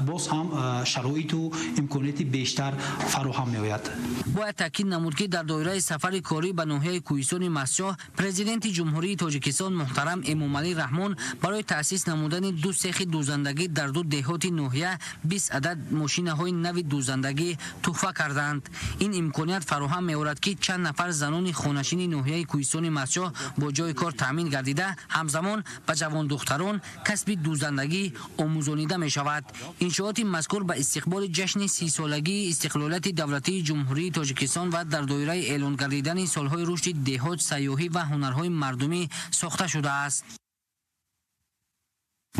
S: боз ҳам шароиту имконияти бештар фароҳам меояд.
C: Бояд таъкид намуд, ки дар доираи сафари корӣ ба ноҳияи Кӯҳистони Мастчоҳ Президенти Ҷумҳурии Тоҷикистон муҳтарам Эмомалӣ Раҳмон барои таъсис намудани ду сехи дӯзандагӣ дар ду деҳоти ноҳия 20 адад мошинаҳои нави дӯзандагӣ туҳфа карданд. Ин имконият фароҳам меорад, ки чанд нафар занони хонашини ноҳияи Кӯҳистони Мастчоҳ бо ҷои кор таъмин гардида, ҳамзамон ба ҷавондухтарон касби дӯзандагӣ омӯзонида мешавад. Иншооти мазкур ба истиқболи ҷашни 30-солагии истиқлолияти давлатии Ҷумҳурии Тоҷикистон ва дар доираи эълон гардидани солҳои рушди деҳот, сайёҳӣ ва ҳунарҳои мардумӣ сохта шудааст.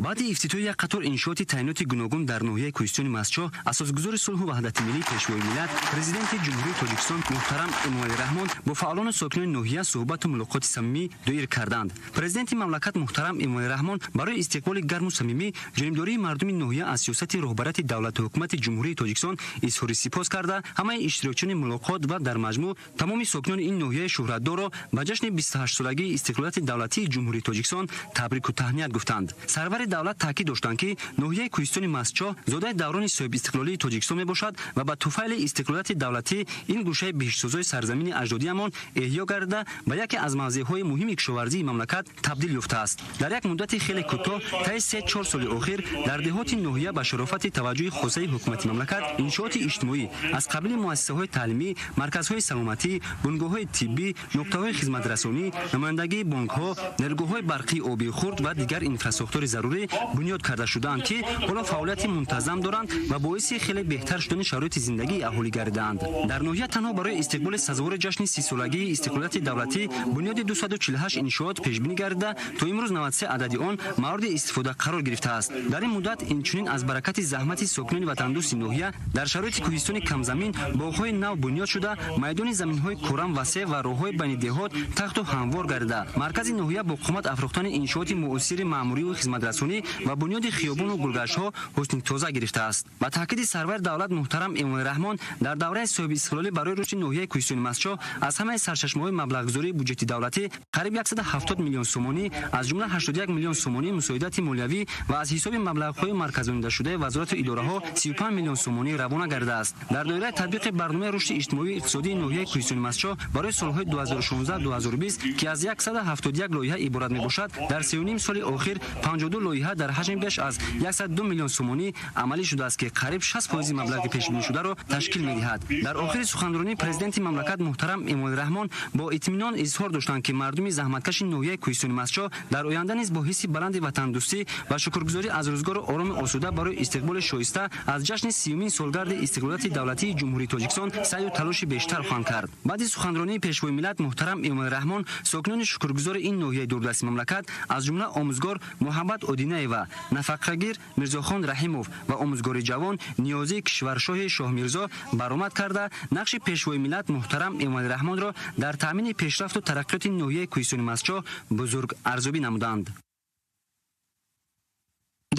L: Баъди ифтитоҳи як қатор иншооти таъиноти гуногун дар ноҳияи Кӯҳистони Мастчоҳ, асосгузори сулҳу ваҳдати миллӣ, Пешвои миллат, Президенти Ҷумҳурии Тоҷикистон муҳтарам Эмомалӣ Раҳмон бо фаъолону сокинони ноҳия суҳбату мулоқоти самимӣ доир карданд. Президенти мамлакат муҳтарам Эмомалӣ Раҳмон барои истиқболи гарму самимӣ, ҷонибдории мардуми ноҳия аз сиёсати роҳбарияти давлату ҳукумати Ҷумҳурии Тоҷикистон изҳори сипос карда, ҳамаи иштирокчиёни мулоқот ва дар маҷмӯъ тамоми сокинони ин ноҳияи шӯҳратдорро ба ҷашни 28-солагии истиқлолияти давлатии Ҷумҳурии Тоҷикистон табрику таҳният гуфтанд. Сарвари давлат таъкид доштанд, ки ноҳияи Кӯҳистони Мастчоҳ зодаи даврони соҳибистиқлолии Тоҷикистон мебошад ва ба туфайли истиқлолияти давлатӣ ин гӯшаи биҳиштсозои сарзамини аҷдодиамон эҳё гардида ба яке аз мавзеъҳои муҳими кишоварзии мамлакат табдил ёфтааст. Дар як муддати хеле кӯтоҳ, таи 3-4 соли охир, дар деҳоти ноҳия ба шарофати таваҷҷӯҳи хосаи ҳукумати мамлакат иншооти иҷтимоӣ аз қабили муассисаҳои таълимӣ, марказҳои саломатӣ, бунгоҳҳои тиббӣ, нуқтаҳои хизматрасонӣ, намояндагии бонкҳо, нерӯгоҳҳои барқии обии хурд ва дигар инфрасохтори зарурӣ бунёд карда шудаанд, ки ҳоло фаъолияти мунтазам доранд ва боиси хеле беҳтар шудани шароити зиндагии аҳолӣ гардидаанд. Дар ноҳия танҳо барои истиқболи сазовори ҷашни 30-солагии истиқлолияти давлатӣ бунёди 248 иншоот пешбинӣ гардида, то имрӯз 93 адади он мавриди истифода қарор гирифтааст. Дар ин муддат инчунин аз баракати заҳмати сокинони ватандӯсти ноҳия дар шароити кӯҳистони камзамин боғҳои нав бунёд шуда, майдони заминҳои кӯрам васеъ ва роҳҳои байни деҳот тахту ҳамвор гардида, маркази ноҳия бо қомат афрохтани иншооти муосири маъмуриву хизматрасонӣ ва бунёди хиёбону гулгаштҳо ҳусни тоза гирифтааст. Ба таъкиди сарвари давлат муҳтарам Эмомалӣ Раҳмон дар давраи соҳибистиқлолӣ барои рушди ноҳияи Кӯҳистони Мастчоҳ аз ҳамаи сарчашмаҳои маблағгузории буҷети давлатӣ қариб 170 миллион сомонӣ, аз ҷумла 81 миллион сомонӣ мусоидати молиявӣ ва аз ҳисоби маблағҳои марказонидашудаи вазорату идораҳо 35 миллион сомонӣ равона гардааст. Дар доираи татбиқи барномаи рушди иҷтимоию иқтисодии ноҳияи Кӯҳистони Мастчоҳ барои солҳои 2016-2020, ки аз 171 лоиҳа иборат мебошад, дар 3,5 соли охир 52 Лоиҳа дар ҳаҷми беш аз 102 миллион сомонӣ амалӣ шудааст, ки қариб 60% маблағи пешбинишударо ташкил медиҳад. Дар охири суханронии президенти мамлакат муҳтарам Эмомалӣ Раҳмон бо итминон изҳор доштанд, ки мардуми заҳматкаши ноҳияи Кӯҳистони Мастчоҳ дар оянда низ бо ҳисси баланди ватандӯстӣ ва шукргузорӣ аз рӯзгору ороми осуда барои истиқболи шоиста аз ҷашни 30-умин солгарди истиқлолияти давлатии Ҷумҳурии Тоҷикистон саъю талоши бештар хоҳанд кард. Баъди суханронии пешвои миллат муҳтарам Эмомалӣ Раҳмон сокинони шукргузори ин ноҳияи дурдасти мамлакат, аз ҷумла омӯзгор Муҳаббат Одинаева, нафақагир Мирзохон Раҳимов ва омӯзгори ҷавон Ниёзии кишваршоҳи Шоҳмирзо баромад карда, нақши пешвои миллат муҳтарам Эмомалӣ Раҳмонро дар таъмини пешрафту тараққиёти ноҳияи Кӯҳистони Мастчоҳ бузург арзёбӣ намуданд.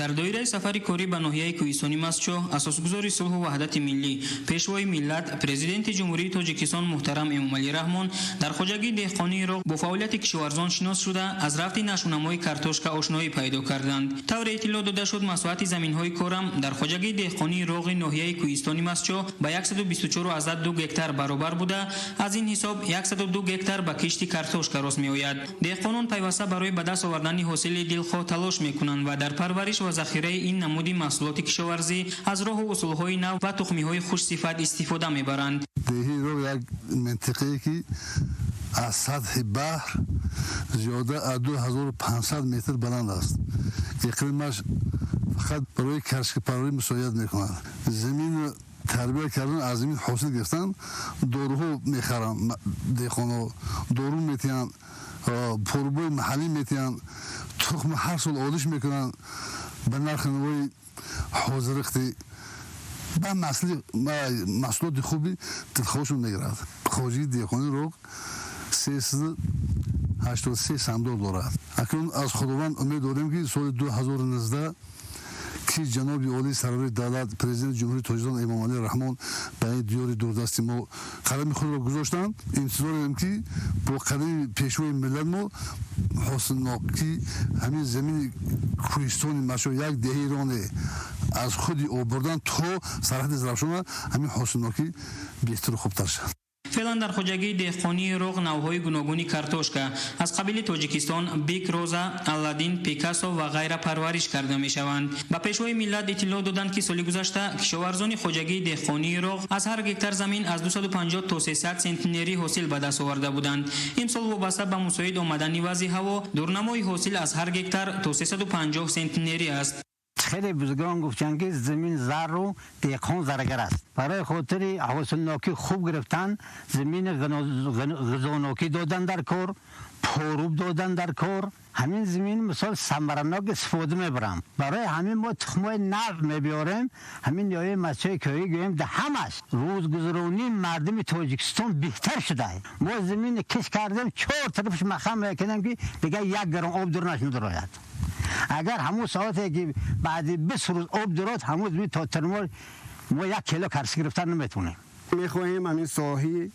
T: Дар доираи сафари корӣ ба ноҳияи Кӯҳистони Мастчоҳ асосгузори сулҳу ваҳдати миллӣ, пешвои миллат, президенти Ҷумҳурии Тоҷикистон муҳтарам Эмомалӣ Раҳмон дар хоҷагии деҳқонии Роғ бо фаъолияти кишоварзон шинос шуда, аз рафти нашъунамои картошка ошноӣ пайдо карданд. Тавре иттилоъ дода шуд, масоҳати заминҳои корам дар хоҷагии деҳқонии Роғи ноҳияи Кӯҳистони Мастчоҳ ба 124,2 гектар баробар буда, аз ин ҳисоб 102 гектар ба кишти картошка рост меояд. Деҳқонон пайваста барои ба даст овардани ҳосили дилхоҳ талош мекунанд ва дар парвариш ва захираи ин намуди маҳсулоти кишоварзӣ аз роҳу усулҳои нав ва тухмиҳои хушсифат истифода мебаранд.
U: Деҳи Роғ як минтиқае, ки аз сатҳи баҳр зиёда аз 2500 метр баланд аст. Иқлимаш фақат барои каршикапарварӣ мусоидат мекунад. Замин тарбия кардан, аз замин ҳосил гирифтан, доруҳо мехаранд, деҳқонҳо дору метиҳанд, порубои маҳаллӣ метиҳанд, тухм ҳар сол одиш мекунанд ба нархи навои ҳозирихти ба маҳсулоти хуби дилхоҳшон мегирад. Хоҷагии деҳқонии Роғ 383 сандор дорад. Акнун аз Худованд умед дорем, ки соли 2019, ки ҷаноби олии сарвари давлат, президенти Ҷумҳурии Тоҷикистон Эмомалӣ Раҳмон ба ин диёри дурдасти мо қадами худро гузоштанд, интизор дорем, ки бо қадами пешвои миллат мо ҳосилнокӣ ҳамин замини кӯҳистони Мастчоҳ, як деҳаи роне аз худи Обурдан то сарҳади Зарафшона ҳамин ҳосилнокӣ беҳтару хубтар шавад.
T: Феълан дар хоҷагии деҳқонии Роғ навъҳои гуногуни картошка аз қабили Тоҷикистон, Бик Роза, Алладин, Пикассо ва ғайра парвариш карда мешаванд. Ба пешвои миллат иттилоъ доданд, ки соли гузашта кишоварзони хоҷагии деҳқонии Роғ аз ҳар гектар замин аз 250 то 300 сентнери ҳосил ба даст оварда буданд. Имсол вобаста ба мусоид омадани вазъи ҳаво дурнамои ҳосил аз ҳар гектар то 350 сентнери аст.
V: Хеле бузургон гуфтанд, ки замин зарру деҳқон заргар аст. Барои хотири ҳосилнокӣ хуб гирифтан, замини ғизонокӣ додан дар кор, поруб додан дар кор, ҳамин замин мисол самаранок истифода мебарам. Барои ҳамин мо тухмҳои нав мебиёрем. Ҳамин ноҳияи Мастчоҳи кӯҳӣ гӯем, да ҳамаш рӯзгузаронии мардуми Тоҷикистон беҳтар шуда. Мо замини кишт кардем, чор тарафаш маҳкам мекунем, ки дигар як гарон об дурнаш надарояд. Агар ҳамун соате ки баъди 20 рӯз об дурод, ҳамун замин то тирмоҳ мо як кило карши гирифтан наметавонем.
W: Мехоҳем ҳамин соҳаи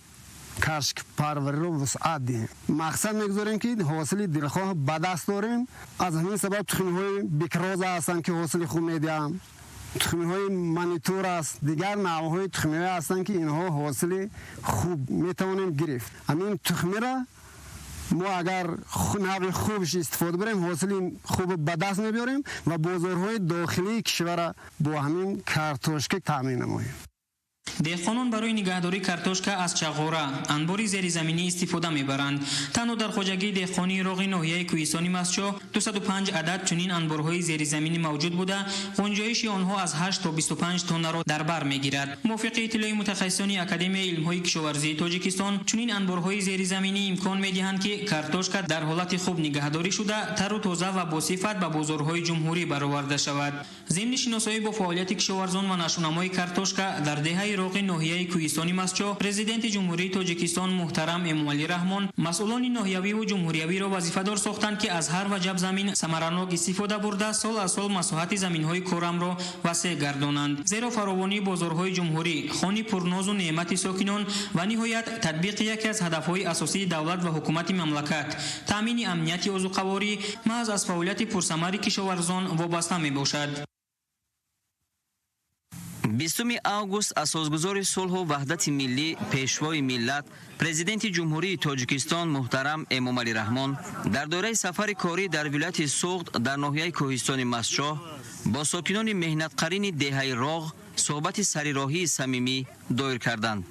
W: каршикпарвариро вусъат диҳем. Мақсад мегузорем, ки ҳосили дилхоҳ ба даст дорем. Аз ҳамин сабаб тухмиҳои Бикроза ҳастанд, ки ҳосили хуб медиҳанд, тухмиҳои Манитур аст, дигар навъҳои тухмиҳое ҳастанд, ки инҳо ҳосили хуб метавонем гирифт. Ҳамин тухмиро мо агар навъи хубш истифода барем, ҳосили хуб ба даст мебиёрем ва бозорҳои дохилии кишварро бо ҳамин картошка таъмин намоем.
T: Деҳқонон барои нигаҳдории картошка аз чағора, анбори зеризаминӣ истифода мебаранд. Танҳо дар хоҷагии деҳқонии Роғи ноҳияи Кӯҳистони Мастчоҳ 205 адад чунин анборҳои зеризаминӣ мавҷуд буда, ғунҷоиши онҳо аз 8 то 25 тоннаро дар бар мегирад. Мувофиқи иттилои мутахассисони Академияи илмҳои кишоварзии Тоҷикистон, чунин анборҳои зеризаминӣ имкон медиҳанд, ки картошка дар ҳолати хуб нигаҳдорӣ шуда, тару тоза ва босифат ба бозорҳои ҷумҳурӣ бароварда шавад. Зимни шиносоӣ бо фаъолияти кишоварзон ва нашъунамои картошка дар деҳаи Роғи ноҳияи Кӯҳистони Мастчоҳ, президенти Ҷумҳурии Тоҷикистон муҳтарам Эмомалӣ Раҳмон масъулони ноҳиявиву ҷумҳуриявиро вазифадор сохтанд, ки аз ҳар ваҷаб замин самаранок истифода бурда, сол аз сол масоҳати заминҳои корамро васеъ гардонанд. Зеро фаровонии бозорҳои ҷумҳурӣ, хони пурнозу неъмати сокинон ва ниҳоят татбиқи яке аз ҳадафҳои асосии давлат ва ҳукумати мамлакат, таъмини амнияти озуқаворӣ, маҳз аз фаъолияти пурсамари кишоварзон вобаста мебошад.
L: 20 август асосгузори сулҳу ваҳдати миллӣ, пешвои миллат, президенти Ҷумҳурии Тоҷикистон муҳтарам Эмомалӣ Раҳмон дар доираи сафари корӣ дар вилояти Суғд дар ноҳияи Кӯҳистони Мастчоҳ бо сокинони меҳнатқарини деҳаи Роғ суҳбати сарироҳии самимӣ доир карданд.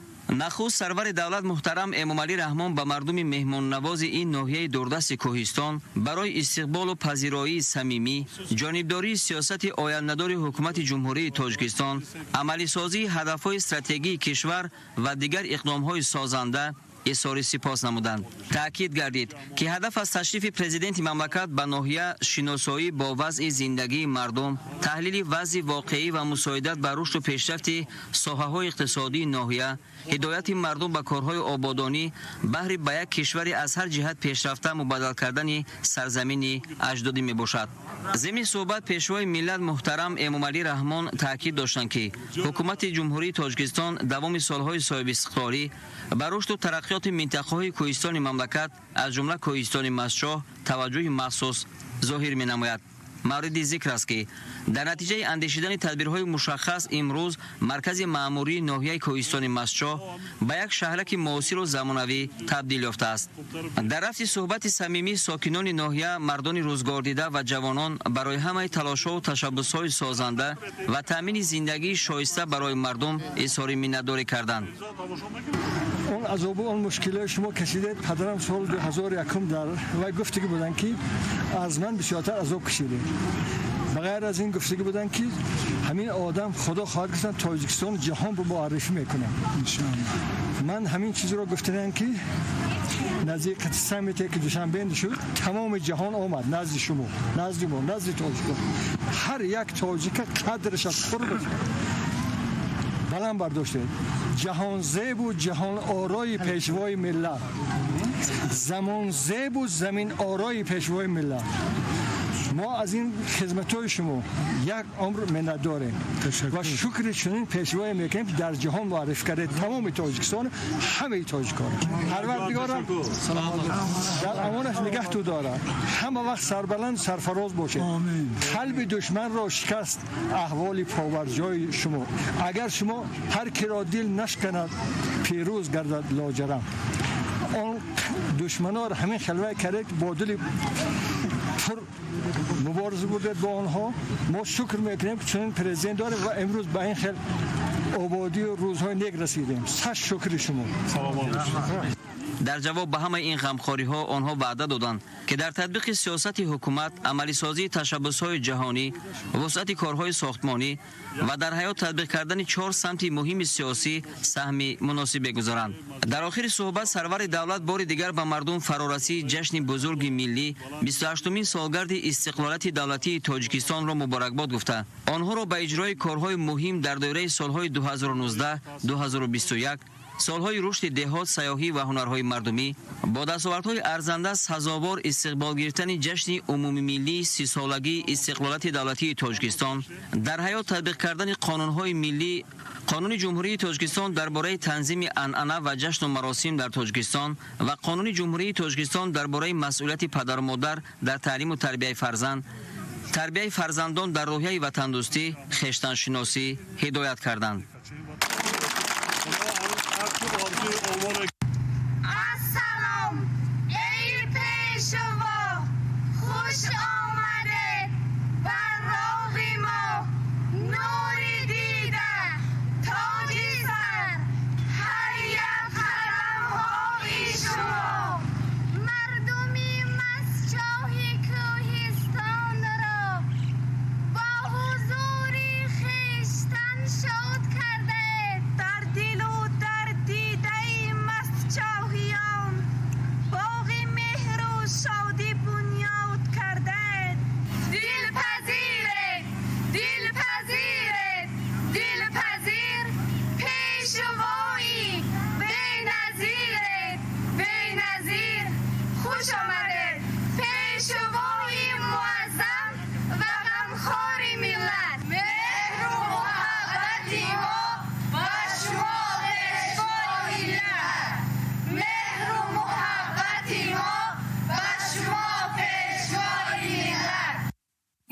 L: Нахуст сарвари давлат муҳтарам Эмомалӣ Раҳмон ба мардуми меҳмоннавози ин ноҳияи дурдасти кӯҳистон барои истиқболу пазироии самимӣ, ҷонибдории сиёсати ояндадори ҳукумати Ҷумҳурии Тоҷикистон, амалисозии ҳадафҳои стратегии кишвар ва дигар иқдомҳои созанда изҳори сипос намуданд. Таъкид гардид, ки ҳадаф аз ташрифи президенти мамлакат ба ноҳия шиносоӣ бо вазъи зиндагии мардум, таҳлили вазъи воқеӣ ва мусоидат ба рушду пешрафти соҳаҳои иқтисодии ноҳия, ҳидояти мардум ба корҳои ободонӣ баҳри ба як кишвари аз ҳар ҷиҳат пешрафта мубаддал кардани сарзамини аҷдодӣ мебошад. Зимни суҳбат пешвои миллат муҳтарам Эмомалӣ Раҳмон таъкид доштанд, ки ҳукумати Ҷумҳурии Тоҷикистон давоми солҳои соҳибистиқлолӣ ба рушду тараққиёти минтақаҳои кӯҳистони мамлакат, аз ҷумла кӯҳистони Мастчоҳ, таваҷҷӯҳи махсус зоҳир менамояд. Мавриди зикр аст, ки дар натиҷаи андешидани тадбирҳои мушаххас имрӯз маркази маъмурии ноҳияи кӯҳистони Мастчоҳ ба як шаҳраки муосиру замонавӣ табдил ёфтааст. Дар рафти суҳбати самимӣ сокинони ноҳия, мардони рӯзгордида ва ҷавонон барои ҳамаи талошҳову ташаббусҳои созанда ва таъмини зиндагии шоиста барои мардум изҳори миннатдорӣ карданд.
B: Он азобу он мушкилиҳои шумо кашидед, падарам соли 2001 дар вай гуфтагӣ буданд, ки аз ман бисёртар азоб кашидед. Ба ғайр аз ин гуфтагӣ буданд, ки ҳамин одам худо хоҳад гуфтан Тоҷикистон ҷаҳон ба муаррифӣ мекунад. Ман ҳамин чизро гуфтанам, ки наздики саммите ки Душанбе шуд, тамоми ҷаҳон омад назди шумо, назди мо, назди тоҷикон. Ҳар як тоҷика қадраш аз қурбаш баланд бардоштед. Ҷаҳонзебу ҷаҳонорои пешвои миллат, замонзебу заминорои пешвои миллат. Мо аз ин хизматҳои шумо як умр миннатдорем ва шукри чунин пешвое мекунем, ки дар ҷаҳон муаррифӣ кардед тамоми Тоҷикистон, ҳамаи тоҷикон. Парвардигорам дар амонаш нигаҳту дорад. Ҳама вақт сарбаланд сарфароз бошед. Қалби душманро шикаст аҳволи поварҷои шумо. Агар шумо ҳар киро дил нашканад, пирӯз гардад лоҷарам. Он душманонро ҳамин хелвай кардед, бо дили пур мубориза бурдед бо онҳо. Мо шукр мекунем, ки чунин президент дорем ва имрӯз ба ин хел ободию рӯзҳои нек расидем. Сад шукри шумо.
L: Дар ҷавоб ба ҳамаи ин ғамхориҳо онҳо ваъда доданд, ки дар татбиқи сиёсати ҳукумат, амалисозии ташаббусҳои ҷаҳонӣ, вусъати корҳои сохтмонӣ ва дар ҳаёт татбиқ кардани 4 самти муҳими сиёсӣ саҳми муносиб бегузоранд. Дар охири суҳбат сарвари давлат бори дигар ба мардум фарорасии ҷашни бузурги миллӣ, 28-умин солгарди истиқлолияти давлатии Тоҷикистонро муборакбод гуфта, онҳоро ба иҷрои корҳои муҳим дар доираи солҳои 2019-2021, солҳои рушди деҳот, сайёҳӣ ва ҳунарҳои мардумӣ, бо дастовардҳои арзанда сазовор истиқбол гирифтани ҷашни умумимиллии 30-солагии истиқлолияти давлатии Тоҷикистон, дар ҳаёт татбиқ кардани қонунҳои миллӣ, Қонуни Ҷумҳурии Тоҷикистон дар бораи танзими анъана ва ҷашну маросим дар Тоҷикистон ва Қонуни Ҷумҳурии Тоҷикистон дар бораи масъулияти падару модар дар таълиму тарбияи фарзанд, тарбияи фарзандон дар рӯҳияи ватандӯстӣ, хештаншиносӣ ҳидоят карданд.
A: Ассалом, эй пешво, хуш омадед ба роғи мо, нури дида, тоҷи сар, ҳар як қадамҳои шумо. Мардуми Мастчоҳи кӯҳистонро бо ҳузури хештан шод кардаед. Дар дилу дар дидаи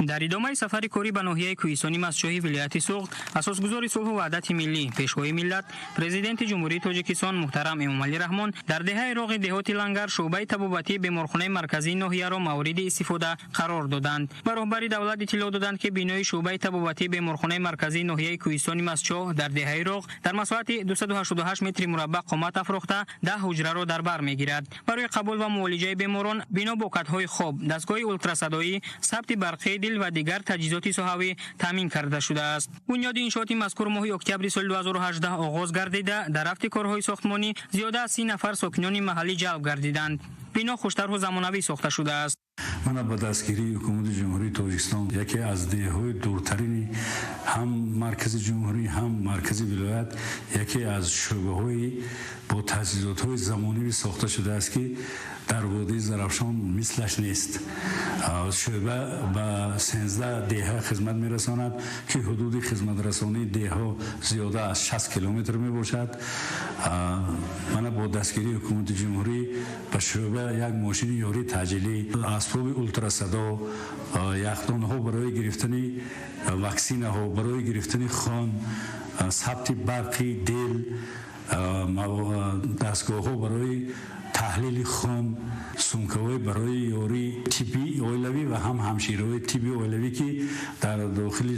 T: Дар идомаи сафари корӣ ба ноҳияи Кӯҳистони Мастчоҳи вилояти Суғд, асосгузори сулҳу ваҳдати миллӣ, Пешвои миллат, Президенти Ҷумҳурии Тоҷикистон муҳтарам Эмомалӣ Раҳмон дар деҳаи Роғи деҳоти Лангар шӯъбаи табобатии беморхонаи марказии ноҳияро мавриди истифода қарор доданд. Ба роҳбари давлат иттилоъ доданд, ки бинои шӯъбаи табобатии беморхонаи марказии ноҳияи Кӯҳистони Мастчоҳ дар деҳаи Роғ дар масоҳати 288 метри мураббаъ қомат афрохта 10 ҳуҷраро дар бар мегирад. Барои қабул ва муолиҷаи беморон бино бо катҳои хоб, дастгоҳи ултрасадоӣ, сабти барқии дил ва дигар таҷҳизоти соҳавӣ таъмин карда шудааст. Бунёди иншооти мазкур моҳи октябри соли 2018 оғоз гардида, дар рафти корҳои сохтмонӣ зиёда аз 30 нафар сокинони маҳаллӣ ҷалб гардиданд. Бино хуштарҳу замонавӣ сохта шудааст.
D: Мана ба дастгирии ҳукумати Ҷумҳурии Тоҷикистон яке аз деҳҳои дуртарини ҳам маркази ҷумҳурӣ, ҳам маркази вилоят яке аз шӯъбаҳои бо таҷҳизотҳои замонавӣ сохта шудааст, ки дар водии Зарафшон мислаш нест. Шӯъба ба 13 деҳа хизмат мерасонад, ки ҳудуди хизматрасонии деҳҳо зиёда аз 60 километр мебошад. Мана бо дастгирии ҳукумати ҷумҳурӣ ба шӯъба як мошини ёрии таъҷилӣ, асбоби ултрасадо, яхдонҳо барои гирифтани ваксинаҳо, барои гирифтани хун, сабти барқи дил, дастгоҳҳо барои таҳлили хун, сумкаҳои барои ёрии тиббии оилавӣ ва ҳам ҳамшираҳои тиббии оилавӣ, ки дар дохили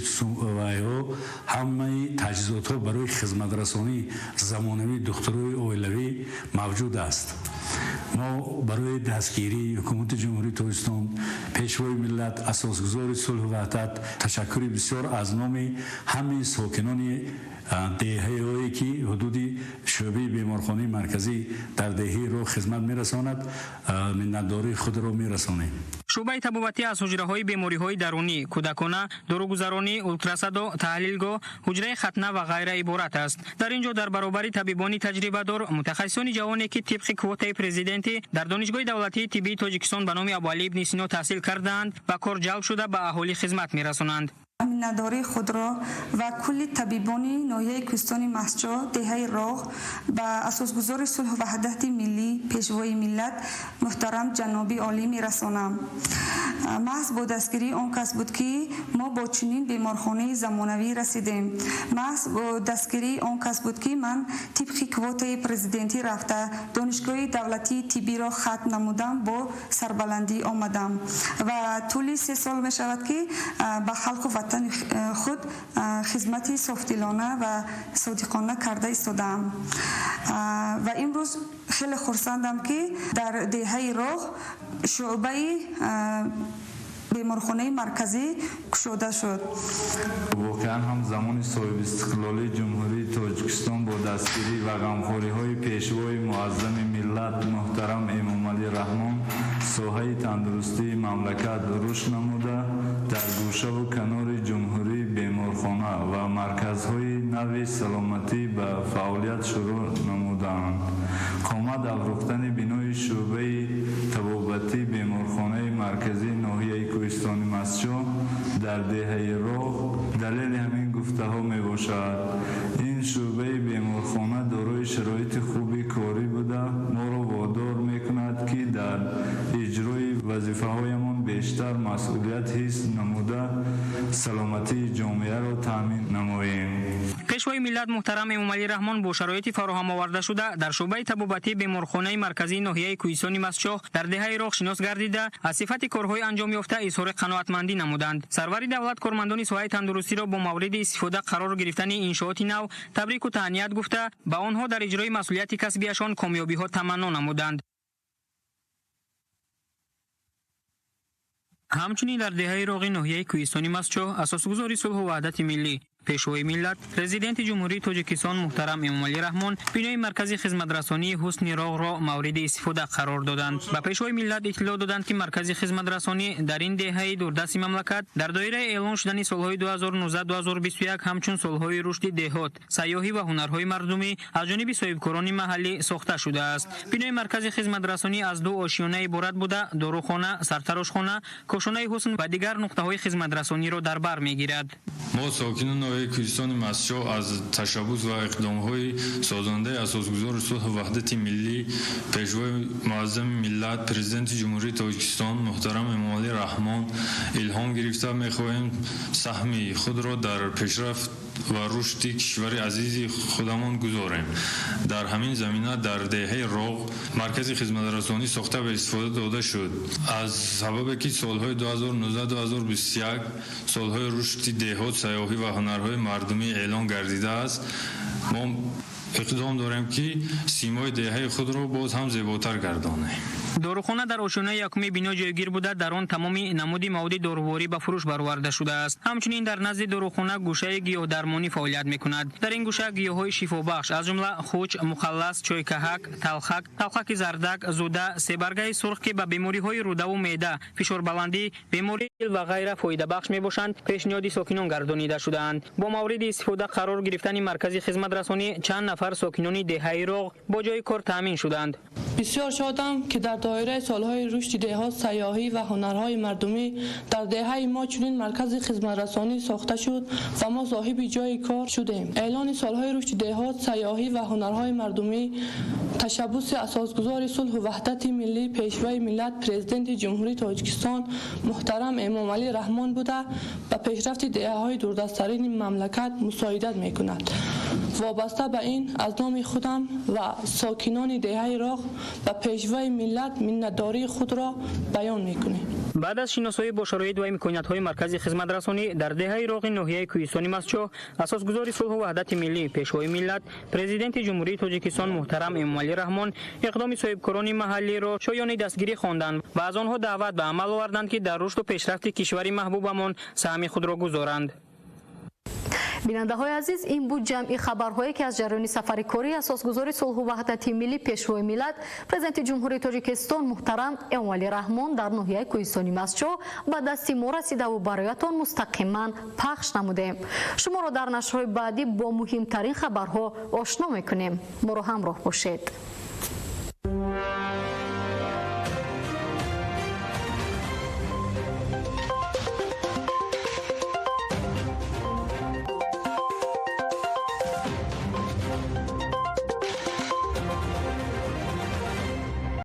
D: вайҳо ҳамаи таҷҳизотҳо барои хизматрасонии замонавии духтурои оилавӣ мавҷуд аст. Мо барои дастгирии ҳукумати Ҷумҳурии Тоҷикистон, Пешвои миллат, асосгузори сулҳу ваҳдат ташаккури бисёр аз номи ҳамаи сокинони деҳаҳое, ки ҳудуди шӯъбаи беморхонаи марказӣ дар деҳаи Роғ хизмат мерасонад, миннатдории худро мерасонем.
T: Шӯъбаи табобатӣ аз ҳуҷраҳои бемориҳои дарунӣ, кӯдакона, доругузаронӣ, ултрасадо, таҳлилгоҳ, ҳуҷраи хатна ва ғайра иборат аст. Дар ин ҷо дар баробари табибони таҷрибадор, мутахассисони ҷавоне, ки тибқи квотаи президентӣ дар Донишгоҳи давлатии тиббии Тоҷикистон ба номи Абуалӣ ибни Сино таҳсил кардаанд, ба кор ҷалб шуда ба аҳолӣ хизмат мерасонанд.
E: Миннатдории худро ва кулли табибони ноҳияи Кӯҳистони Мастчоҳ, деҳаи Роғ ба асосгузори сулҳу ваҳдати миллӣ, Пешвои миллат муҳтарам ҷаноби олӣ мерасонам. Маҳз бо дастгирии он кас буд, ки мо бо чунин беморхонаи замонавӣ расидем. Маҳз бо дастгирии он кас буд, ки ман тибқи квотаи президентӣ рафта Донишгоҳи давлатии тиббиро хатм намудам, бо сарбаландӣ омадам ва тӯли 3 сол мешавад, ки ба халқу ватани худ хизмати софдилона ва содиқона карда истодаам. Ва имрӯз хеле хурсандам, ки дар деҳаи Роғ шӯъбаи беморхонаи марказӣ кушода шуд.
F: Воқеан ҳам замони соҳибистиқлолии Ҷумҳурии Тоҷикистон бо дастгирӣ ва ғамхориҳои Пешвои муаззами миллат муҳтарам Эмомалӣ Раҳмон соҳаи тандурустии мамлакат рушд намуда, дар гӯшаву канори ҷумҳурӣ беморхона ва марказҳои нави саломатӣ ба фаъолият шурӯъ намуданд. Қомат афрӯхтани бинои шӯъбаи табобатии беморхонаи марказии ноҳияи Кӯҳистони Мастчоҳ дар деҳаи Роғ далели ҳамин гуфтаҳо мебошад. Ин шӯъбаи беморхона дорои шароити хуби корӣ буда, моро водор мекунад, ки дар иҷрои вазифаҳоямон бештар масъулият ҳис намуда, саломатии ҷомеаро таъмин намоем.
T: Пешвои миллат муҳтарам Эмомалӣ Раҳмон бо шароити фароҳам оварда шуда дар шӯъбаи табобатии беморхонаи марказии ноҳияи Кӯҳистони Мастчоҳ дар деҳаи Роғ шинос гардида, аз сифати корҳои анҷом ёфта изҳори қаноатмандӣ намуданд. Сарвари давлат кормандони соҳаи тандурустиро бо мавриди истифода қарор гирифтани иншооти нав табрику таҳният гуфта, ба онҳо дар иҷрои масъулияти касбиашон комёбиҳо таманно намуданд. Ҳамчунин дар деҳаи Роғи ноҳияи Кӯҳистони Мастчоҳ асосгузори сулҳу ваҳдати миллӣ, Пешвои миллат, Президенти Ҷумҳурии Тоҷикистон муҳтарам Эмомалӣ Раҳмон бинои маркази хизматрасонии ҳусни Роғро мавриди истифода қарор доданд. Ба Пешвои миллат иттилоъ доданд, ки маркази хизматрасонӣ дар ин деҳаи дурдасти мамлакат дар доираи эълон шудани солҳои 2019-2021 ҳамчун солҳои рушди деҳот, сайёҳӣ ва ҳунарҳои мардумӣ аз ҷониби соҳибкорони маҳаллӣ сохта шудааст. Бинои маркази хизматрасонӣ аз 2 ошёна иборат буда, дорухона, сартарошхона, кошонаи ҳусн ва дигар нуқтаҳои хизматрасониро дар бар мегирад.
F: Мо сокинони ноҳияи Кӯҳистони Мастчоҳ аз ташаббус ва иқдомҳои созандаи асосгузори сулҳу ваҳдати миллӣ, Пешвои муаззами миллат, Президенти Ҷумҳурии Тоҷикистон муҳтарам Эмомалӣ Раҳмон илҳом гирифта, мехоҳем саҳми худро дар пешрафт ва рушди кишвари азизи худамон гузорем. Дар ҳамин замина дар деҳаи Роғ маркази хизматрасонӣ сохта ба истифода дода шуд. Аз сабабе ки солҳои 2019-2021 солҳои рушди деҳот, сайёҳӣ ва ҳунарҳои мардумӣ эълон гардидааст, мо иқдом дорем, ки симои деҳаи худро боз ҳам зеботар гардонем.
T: Дорухона дар ошёнаи якуми бино ҷойгир буда, дар он тамоми намуди маводи доруворӣ ба фурӯш бароварда шудааст. Ҳамчунин дар назди дорухона гӯшаи гиёҳдармонӣ фаъолият мекунад. Дар ин гӯша гиёҳҳои шифобахш, аз ҷумла хуч, мухаллас, чойкаҳак, талхак, талхаки зардак, зуда, себаргаи сурх, ки ба бемориҳои рӯдаву меъда, фишорбаландӣ, бемории дил ва ғайра фоидабахш мебошанд, пешниҳоди сокинон гардонида шудаанд. Бо мавриди истифода қарор гирифтани маркази хизматрасонӣ чанд нафар сокинони деҳаи Роғ бо ҷои кор таъмин шуданд.
H: Бисёр шодам, ки дар доираи солҳои рушди деҳот, сайёҳӣ ва ҳунарҳои мардумӣ дар деҳаи мо чунин маркази хизматрасонӣ сохта шуд ва мо соҳиби ҷои кор шудем. Эълони солҳои рушди деҳот, сайёҳӣ ва ҳунарҳои мардумӣ ташаббуси асосгузори сулҳу ваҳдати миллӣ, Пешвои миллат, Президенти Ҷумҳурии Тоҷикистон муҳтарам Эмомалӣ Раҳмон буда, ба пешрафти деҳаҳои дурдасттарини мамлакат мусоидат мекунад. Вобаста ба ин аз номи худам ва сокинони деҳаи Роғ ба Пешвои миллат миннатдории худро баён мекунем.
T: Баъд аз шиносоӣ бо шароит ва имкониятҳои маркази хизматрасонӣ дар деҳаи Роғи ноҳияи Кӯҳистони Мастчоҳ, асосгузори сулҳу ваҳдати миллӣ, Пешвои миллат, Президенти Ҷумҳурии Тоҷикистон муҳтарам Эмомалӣ Раҳмон иқдоми соҳибкорони маҳаллиро шоёни дастгирӣ хонданд ва аз онҳо даъват ба амал оварданд, ки дар рушду пешрафти кишвари маҳбубамон саҳми худро гузоранд.
I: Бинандаҳои азиз, ин буд ҷамъи хабарҳое, ки аз ҷараёни сафари кории асосгузори сулҳу ваҳдати миллӣ, Пешвои миллат, Президенти Ҷумҳурии Тоҷикистон муҳтарам Эмомалӣ Раҳмон дар ноҳияи Кӯҳистони Мастчоҳ ба дасти мо расидаву бароятон мустақиман пахш намудем. Шуморо дар нашрҳои баъдӣ бо муҳимтарин хабарҳо ошно мекунем. Моро ҳамроҳ бошед.